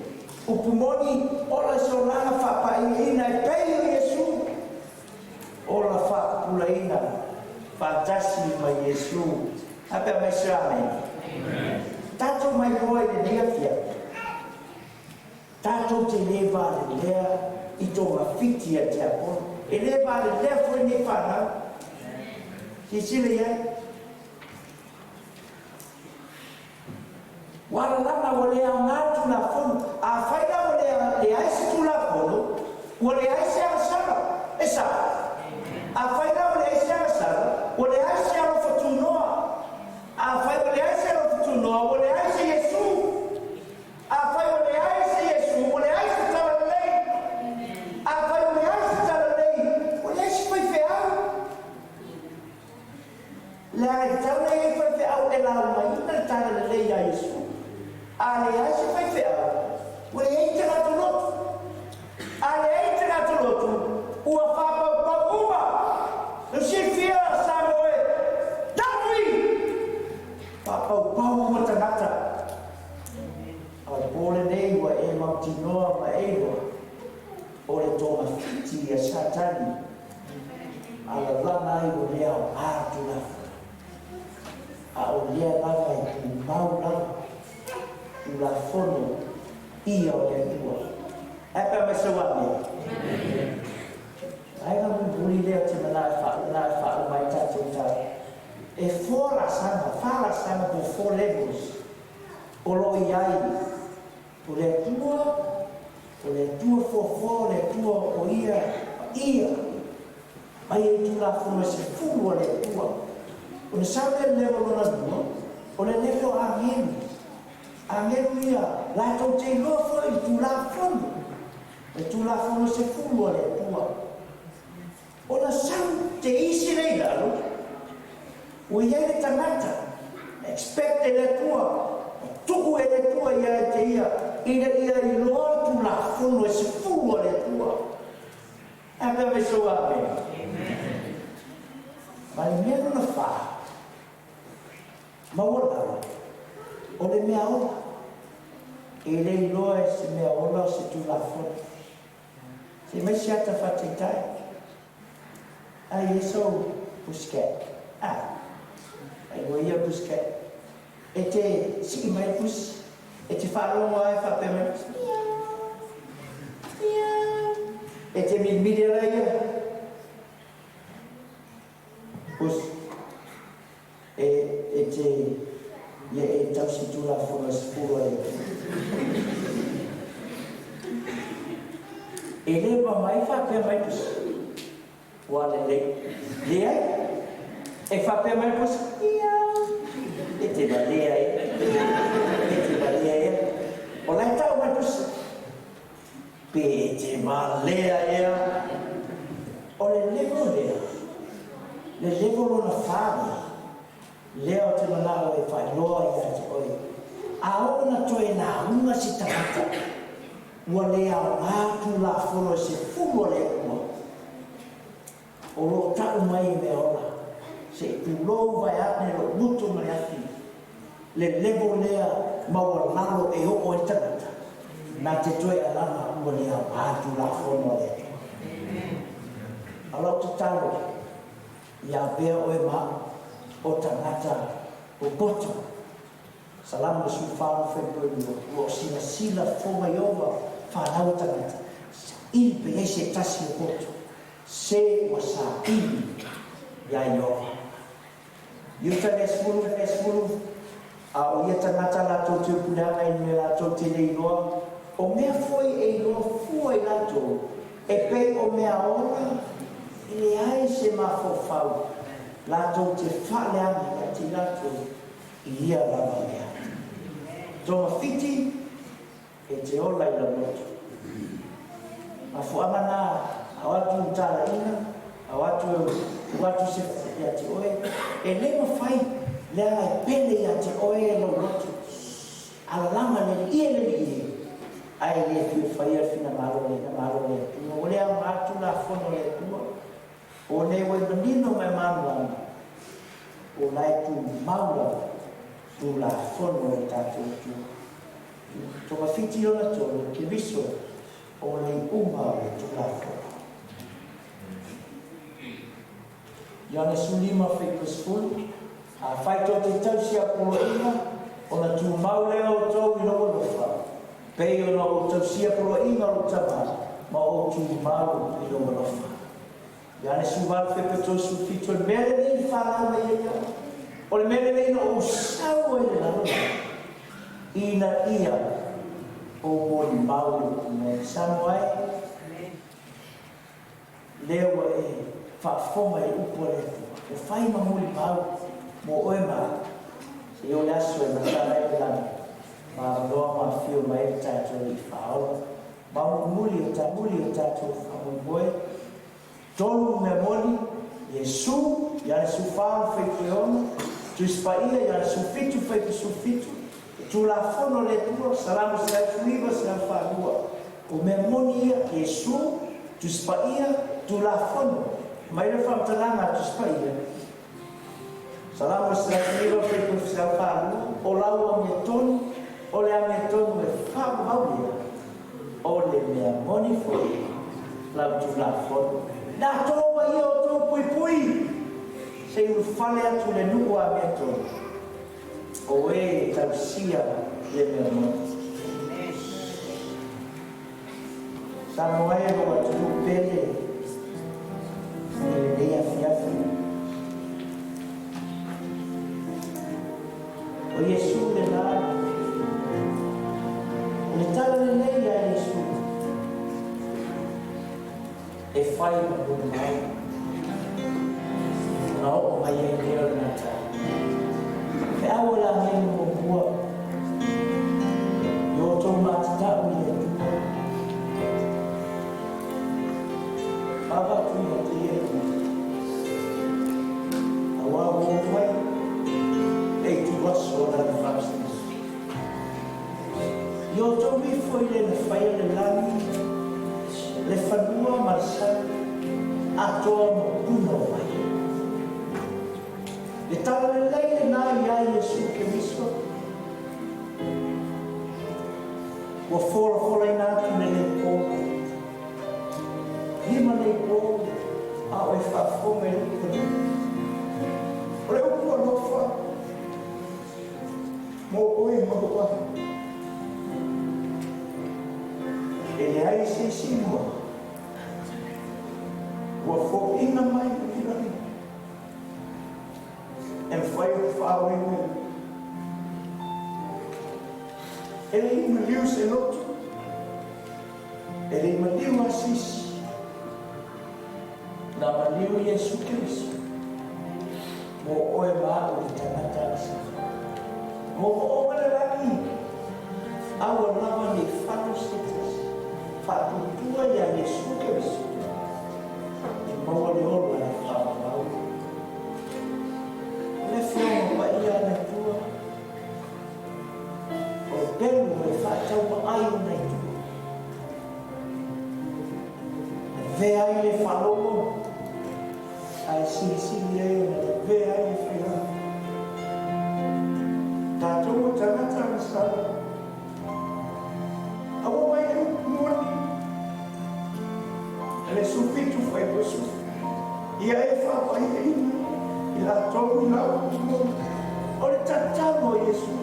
Upu moni, ola i se olaga faapaigaina e pei o Iesu. Ola faapupulaina faatasi ma Iesu. A pea mai se amene. Tatou mai loa i lenei afiafi, tatou te le valelea i togafiti a tiapolo. E le valelea foi nei fanau. Silasila i ai. Ua alalana ua le aoga le Tulafono. Afai la ua leai se Tulafono, ua leai se agasala. E sao? Afai la ua leai se agasala, ua leai se alofa tunoa. Afai ua leai se alofa tunoa, ua leai se Iesu. Afai ua leai se Iesu, ua leai se Talalelei. Afai ua leai se Talalelei, ua leai se faifeau. Leaga e tatau ona i ai faifeau e laugaina le tala lelei ia Iesu. A leai se faifeau, ua leai tagata lotu. A leai tagata lotu, ua faapaupau uma. Ua silafia Samoa e taui! Faapaupau uma tagata. A o le po lenei ua e mautinoa ma e iloa, o le togafiti a Satani a lalana ai ua le aoga le Tulafono, a o lea lava e tumau lava Tulafono ia o le Atua. Ae pe mai sau amene. Vaega mulimuli lea ou te manao e faauma e faauma ai tatou tala. E four laasaga, fa laasaga po o four levels o lo o i ai o le Atua, o le Atua foafoa, o le Atua o ia paia, mai ai Tulafono e 10 a le Atua. Ona sau lea le level lona lua, o le level o agelu. Agelu ia, latou te iloa foi i le Tulafono, le Tulafono e 10 a le Atua. Ona sau te isi lea i lalo, ua i ai le tagata, expect e le Atua, ua tuu e le Atua ia te ia, ina ia iloa le Tulafono e 10 a le Atua. A pea mai sou amene. Ma le mea lona fa, maualalo, o le mea ola. E le iloa e se mea ola o se Tulafono. Se mai se ata faataitai. Ai e sou pussycat. Ah, ai ua ia pussycat. E te sii mai le pusi. E te faalogo lava e faapea mai le pusi, Miau, miau. E te milimili ala ia. Pusi. E, e te, ia e tausi Tulafono e 10 a le Atua. E le mamae faapea mai le pusi. Ua lelei. Leai. E faapea mai le pusi, Miau. E te valea ea. E te valea ea. O la e tau mai le pusi. Pe e te valea ea. O le level lea, le level lona fa lea, lea ou te manao e faailoa ia te oe. A oo na toe lauga se tagata, ua le aoga Tulafono e 10 a le Atua. O lo o tau mai e mea ola, se i pulou vaeane lou gutu ma le afi, le level lea maualalo e oo ai le tagata, na te toe alaga ua le aoga le Tulafono a le Atua. A o lau tatalo, ia avea oe ma au o tagata popoto. Salamo 14 Fepuelua, ua o silasila fofoga Ieova fanau a tagata, saili pe i ai se tasi o poto, se ua saili iā Ieova. Iuta le 10 le 10, a o ia tagata latou te upuleaga i mea latou te le iloa, o mea foi e iloa fua i latou, e pei o mea ola, e leai se mafaufau, latou te faaleaga ia te i latou i ia lava mea. Togafiti e te ola i lau loto. Mafuaaga na, ao atu u talaiga, ao atu e tuu atu se ia te oe, e le mafai leaga e pele ia te oe lou loto. Alalaga le lie le lie, ae le fia faia le finagalo le finagalo o le Atua. Ua le aoga le Tulafono a le Atua. O nei ua i manino ma e malamalama, o la e tumau lava Tulafono a le tatou Atua. Togafiti lona tolu, Keriso o le iuga o le Tulafono. Ioane 15 fuaiupu 10, Afai tou te tausi a poloaiga, ona tumau lea o outou i lou alofa, pei ona ou tausia poloaiga o lou Tama, ma ou tumau i lou alofa. Ioane 18 fuaiupu 37, O le mea lenei i fanau mai ai au, o le mea lenei na ou sau ai i le lalolagi, ina ia ou molimau i le upu moni. Samoa e, lea ua e faafofoga i upu a le Atua, ua fai ma molimau mo oe ma au, seia o le aso e matala ai le lagi, ma avanoa ma afio mai ai le tatou Alii Faaola. Ma mulimuli o ta muli o tatou faamoemoe, tolu mea moni, Iesu, Ioane 14 fuaiupu 6, Tusi Paia, Ioane 17 fuaiupu 17, Tulafono a le Atua, Salamo 119, 142. O mea moni ia, Iesu, Tusi Paia, Tulafono. Mai le faamatalaga a Tusi Paia, Salamo 119, fuaiupu 142, O lau amiotonu, o le amiotonu e faavavau lea, o le mea moni foi lau Tulafono. Na tou ma ia outou puipui, se i ulufale atu le nuu a amiotonu. O e e tausia le mea moni. Samoa e lou atunuu pele i lenei afiafi. O Iesu lena. O le tala lenei ia Iesu e fai ma molimau. Ona oo mai ai lea o le matai. Feau o le agelu muamua i o outou matatau i le Atua. Vaavaatu ia te ia i Aua ua oo mai le ituaso o lana faamasinoga. I outou ifo i le na faia le lagi, le fanua ma le sami, atoa ma puna o vai. Le talalelei lenā iā Iesu Keriso ua folafolaina atu lenei po. Lima nei po a o e faafofoga i le upu nei. O le upu alofa mo oe ma lou au. E leai se isi igoa ua foʻina mai i le lagi e mafai ona faaoeoe. E le i maliu se loto, e le i maliu lava se isi, na maliu Iesu Keriso mo oe ma a'u le tagata agasala. Moomooga le lagi, aua lava nei falo se tasi, faatuatua iā Iesu Keriso e maua le ola e faavavau. O le Afioga Paia a le Atua, o le pelu e faataumaai ona i tua. Lavea ai le faalogo, ae silisili ai ona lavea ai le faiaoga. Tatou o tagata agasala, aua mai le upu moni, le 17 fuaiupu 10. Ia e faapaiaina i latou i lau upu moni. O le tatalo a Iesu,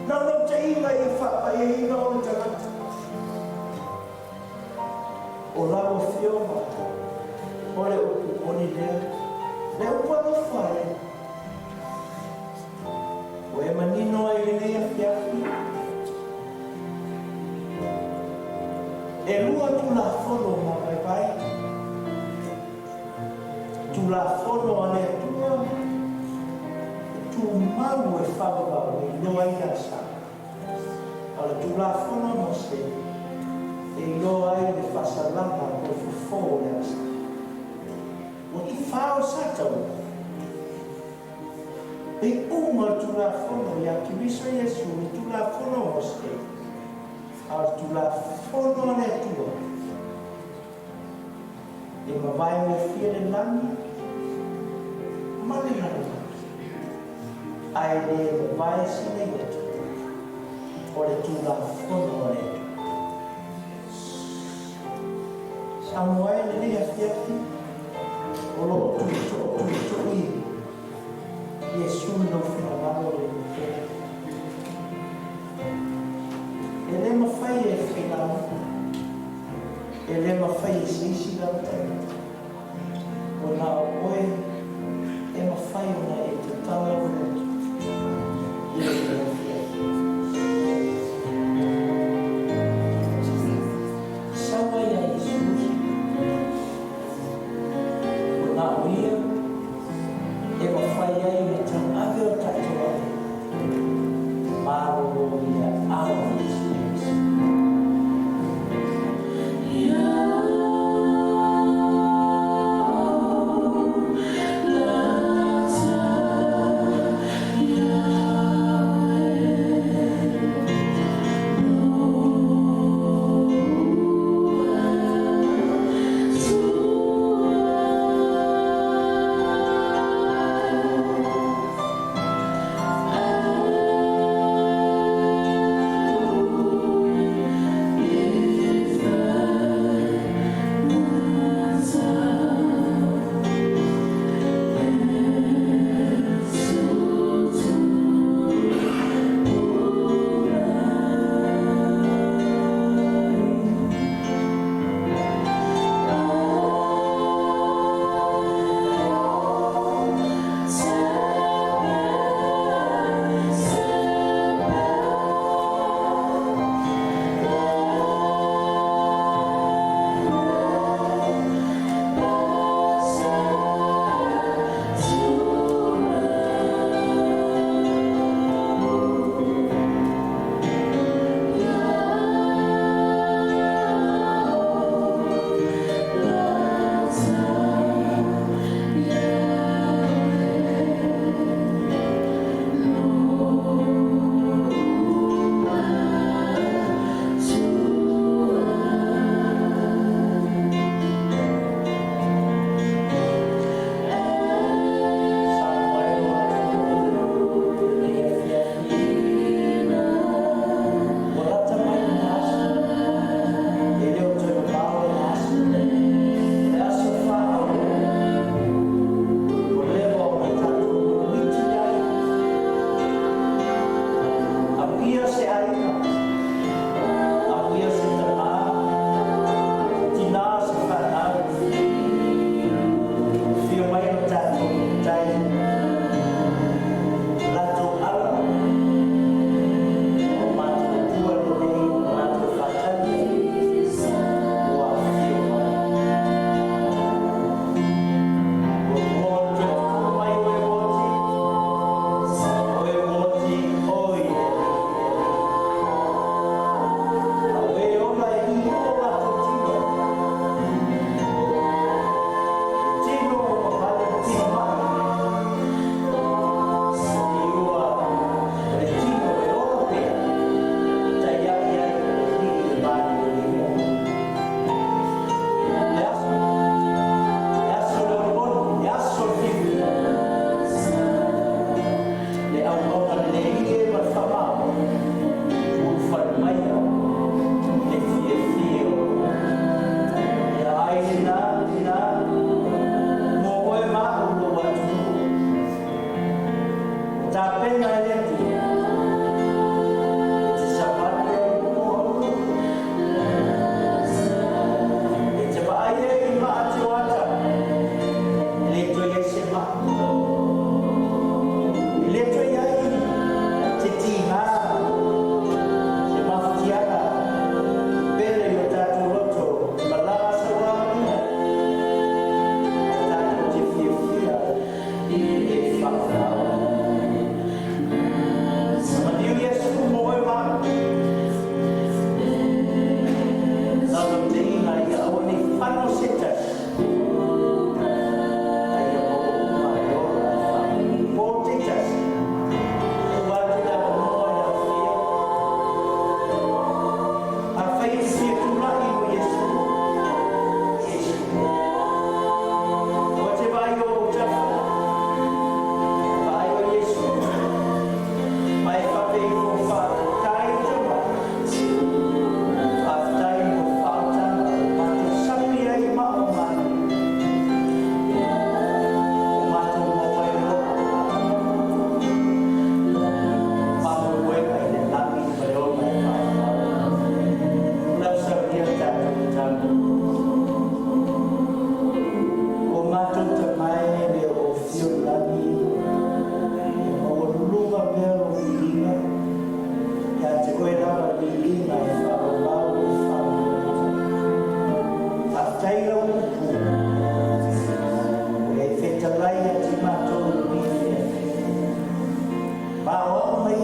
naunautaiga ia faapaiaina ona tagata. O lau Afioga, o le upu moni lea, le upu alofa e. Ua e manino ai i lenei afiafi. E lua Tulafono mavaevae, Tulafono a le Atua e tumau e faavavau e iloa ai le agasala, a o le Tulafono a Mose e iloa ai le faasalaga po o le fofo o le agasala. Ua tufao sa taua le iuga o le Tulafono iā Keriso Iesu, le Tulafono a Mose, a o le Tulafono a le Atua e mavae gofie le lagi ma le lalolagi, ae le mavae sina iota o le Tulafono a le Atua. Samoa e lenei afiafi o lo o tuitoo tuitui Iesu i lou finagalo lenei po. E le mafai e failauga, e le mafai e se isi lava tagata, ua na o oe e mafai ona e tatala lou loto i lenei afiafi. Sau ai ia Iesu, ua na o ia e mafai ai ona tauave o tatou ave malolo i aao o Iesu Keriso.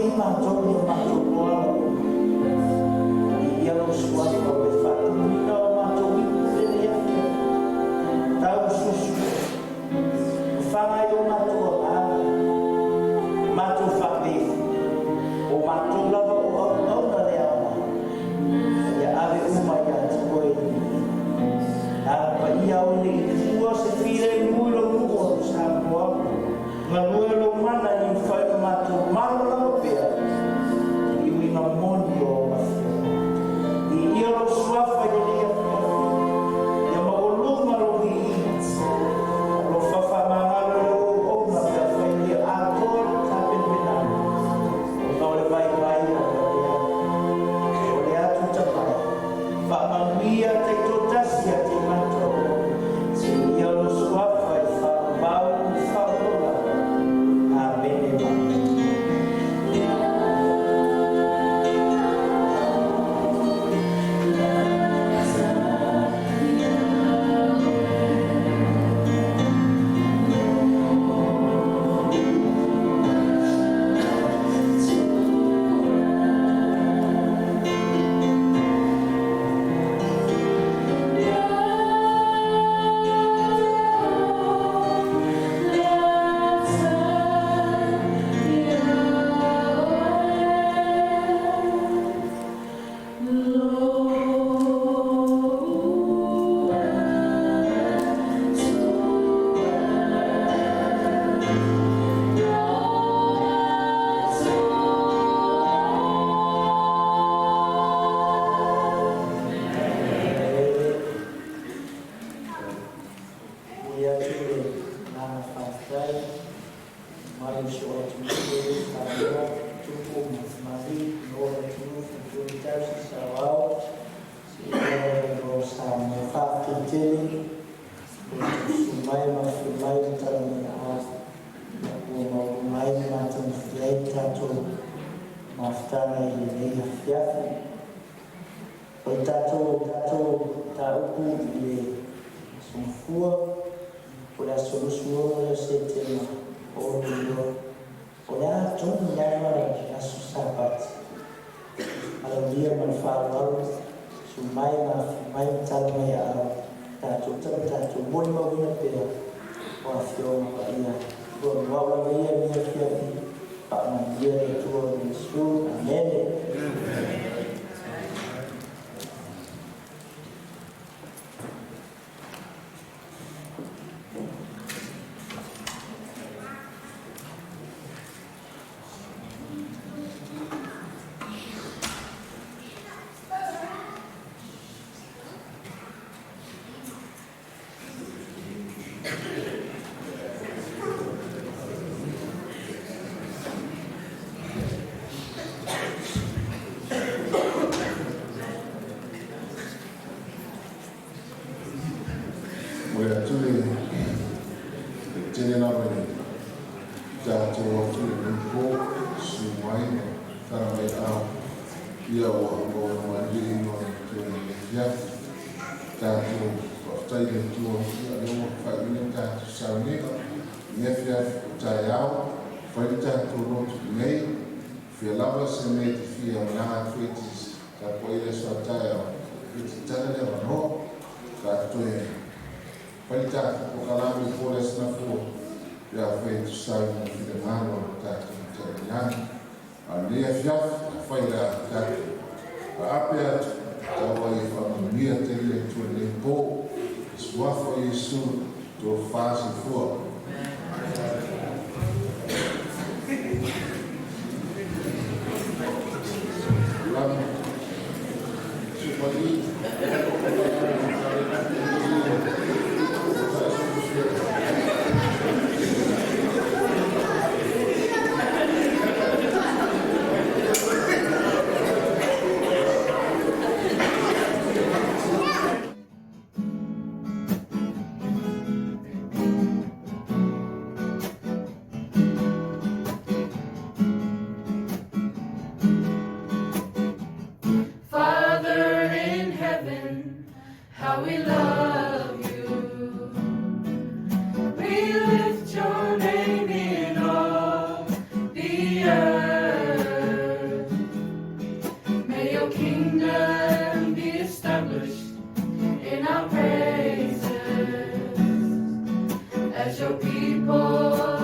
ai matou i o matou loala uma. Viia lou Suafa ua e faatumuina o matou ipu i lenei afiafi. Tau susu, fafaga ai o matou agaga, matou faapeifu, o matou lava o auauna le aoga, ia ave uma ia te oe le viiga. Agaga Paia o le i fua se filemu i lou nuu o Samoa, galue lou mana i mafai ona matou malamalama pea i uiga moni o au afioga. Viia lou Suafa i lenei afiafi, ia maualuga lou viiga, alofa faamagalo i lau auauna pe afai e le atoa le tapenapenaga, ona o le vaivai o le o le atu tamai, faamanuia taitoatasi ia te matou, viia lou Suafa e faavavau ma faaola. Amene ma amene. Momoli atu le agaga faafetai mamalu i si o atunuu e Samoa, tupu ma tamalii, o le atunuu faletua ma tausi, saoao, seia o Samoa. Faafetai tele o le susu mai ma afio mai ma tala mai ao ua maualuga ai ma matagofie ai le tatou mafutaga i lenei afiafi. O le tatou mataupu i le Aso Gafua, po o le aso 26 lea o Setema 2022, o le a tonu lava le aso Sapati. Alaulia ma le faaaloalo, susu mai ma afio mai ma tala mai aao, tatou tama tatou molimauina pea o Afioga Paia. Ua muau lava ia lenei afiafi, faamanuia le Atua o Iesu. Amene. Momoli atu le tele lava i le tatou atu i lenei po, susu mai ma tala mai ao, ia ua maua malie igoa o le Atua i lenei afiafi. Tatou faafetai i le Atua, ia lea ua faaiuina le tatou sauniga i lenei afiafi o taeao, fai le tatou lotu i inei, fia lava se mea e te fia malaga atu ai e te tapuai i le aso a taeao, ia te tala le avanoa, tatou toe fai le tatou polokalame po o le Aso Gafua pe afai e tusa ai ma le finagalo o le tatou Matai i le Lagi. A o lenei afiafi, afai o le a tatou aape atu, tau ai e faamanuia tele le Atua i lenei po, i le Suafa o Iesu, tofa soifua. Lagi. people.